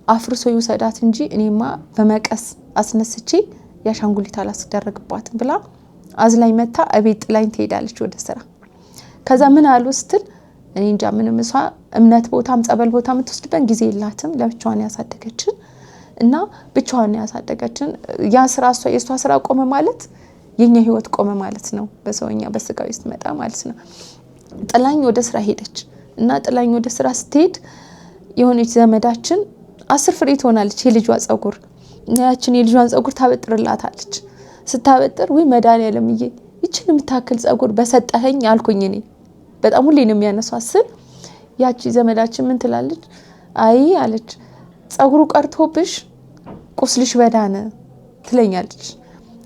አፍርሶ ይውሰዳት እንጂ እኔማ በመቀስ አስነስቼ የአሻንጉሊት አላስደረግባትም ብላ አዝላኝ መታ እቤት ጥላኝ ትሄዳለች ወደ ስራ። ከዛ ምን አሉ ስትል እኔ እንጃ ምንም፣ እሷ እምነት ቦታም ጸበል ቦታ የምትወስድበት ጊዜ የላትም። ለብቻዋን ያሳደገችን እና ብቻዋን ያሳደገችን ያ ስራ እሷ የእሷ ስራ ቆመ ማለት የኛ ህይወት ቆመ ማለት ነው። በሰውኛ በስጋዊ ስትመጣ ማለት ነው። ጥላኝ ወደ ስራ ሄደች እና ጥላኝ ወደ ስራ ስትሄድ የሆነች ዘመዳችን 10 ፍሬ ትሆናለች የልጇ ጸጉር እና ያችን የልጇን ጸጉር ታበጥርላታለች። ስታበጥር ወይ መድኃኒዓለምዬ ይችን የምታክል ጸጉር በሰጠኸኝ አልኩኝ እኔ በጣም ሁሌ ነው የሚያነሷት ስል ያቺ ዘመዳችን ምን ትላለች? አይ አለች ጸጉሩ ቀርቶብሽ ቁስልሽ በዳነ ትለኛለች።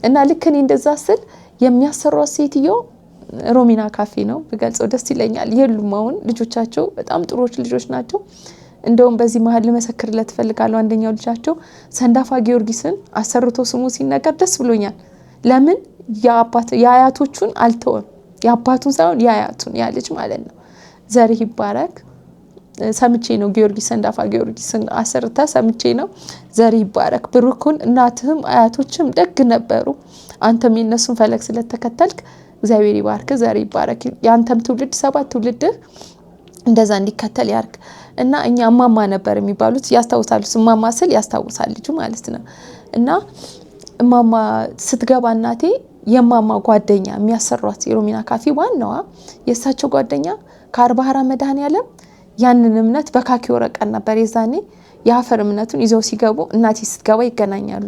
እና ልክ እኔ እንደዛ ስል የሚያሰሯት ሴትዮ ሮሚና ካፌ ነው ብገልጸው ደስ ይለኛል። የሉም አሁን ልጆቻቸው በጣም ጥሩዎች ልጆች ናቸው። እንደውም በዚህ መሀል ልመሰክርለት እፈልጋለሁ። አንደኛው ልጃቸው ሰንዳፋ ጊዮርጊስን አሰርቶ ስሙ ሲነገር ደስ ብሎኛል። ለምን የአያቶቹን አልተወም፣ የአባቱን ሳይሆን የአያቱን ያ ልጅ ማለት ነው። ዘርህ ይባረክ። ሰምቼ ነው ጊዮርጊስ ሰንዳፋ ጊዮርጊስን አሰርታ ሰምቼ ነው። ዘርህ ይባረክ፣ ብሩኩን። እናትህም አያቶችም ደግ ነበሩ። አንተም የነሱን ፈለግ ስለተከተልክ እግዚአብሔር ይባርክ፣ ዘርህ ይባረክ። የአንተም ትውልድ 7 ትውልድህ እንደዛ እንዲከተል ያርግ። እና እኛ እማማ ነበር የሚባሉት ያስታውሳሉ። እማማ ስል ያስታውሳል ልጁ ማለት ነው። እና እማማ ስትገባ እናቴ የማማ ጓደኛ የሚያሰሯት የሮሚና ካፌ ዋናዋ የእሳቸው ጓደኛ ከአርባህራ መድኃኔዓለም ያንን እምነት በካኪ ወረቀት ነበር የዛኔ የአፈር እምነቱን ይዘው ሲገቡ እናቴ ስትገባ ይገናኛሉ።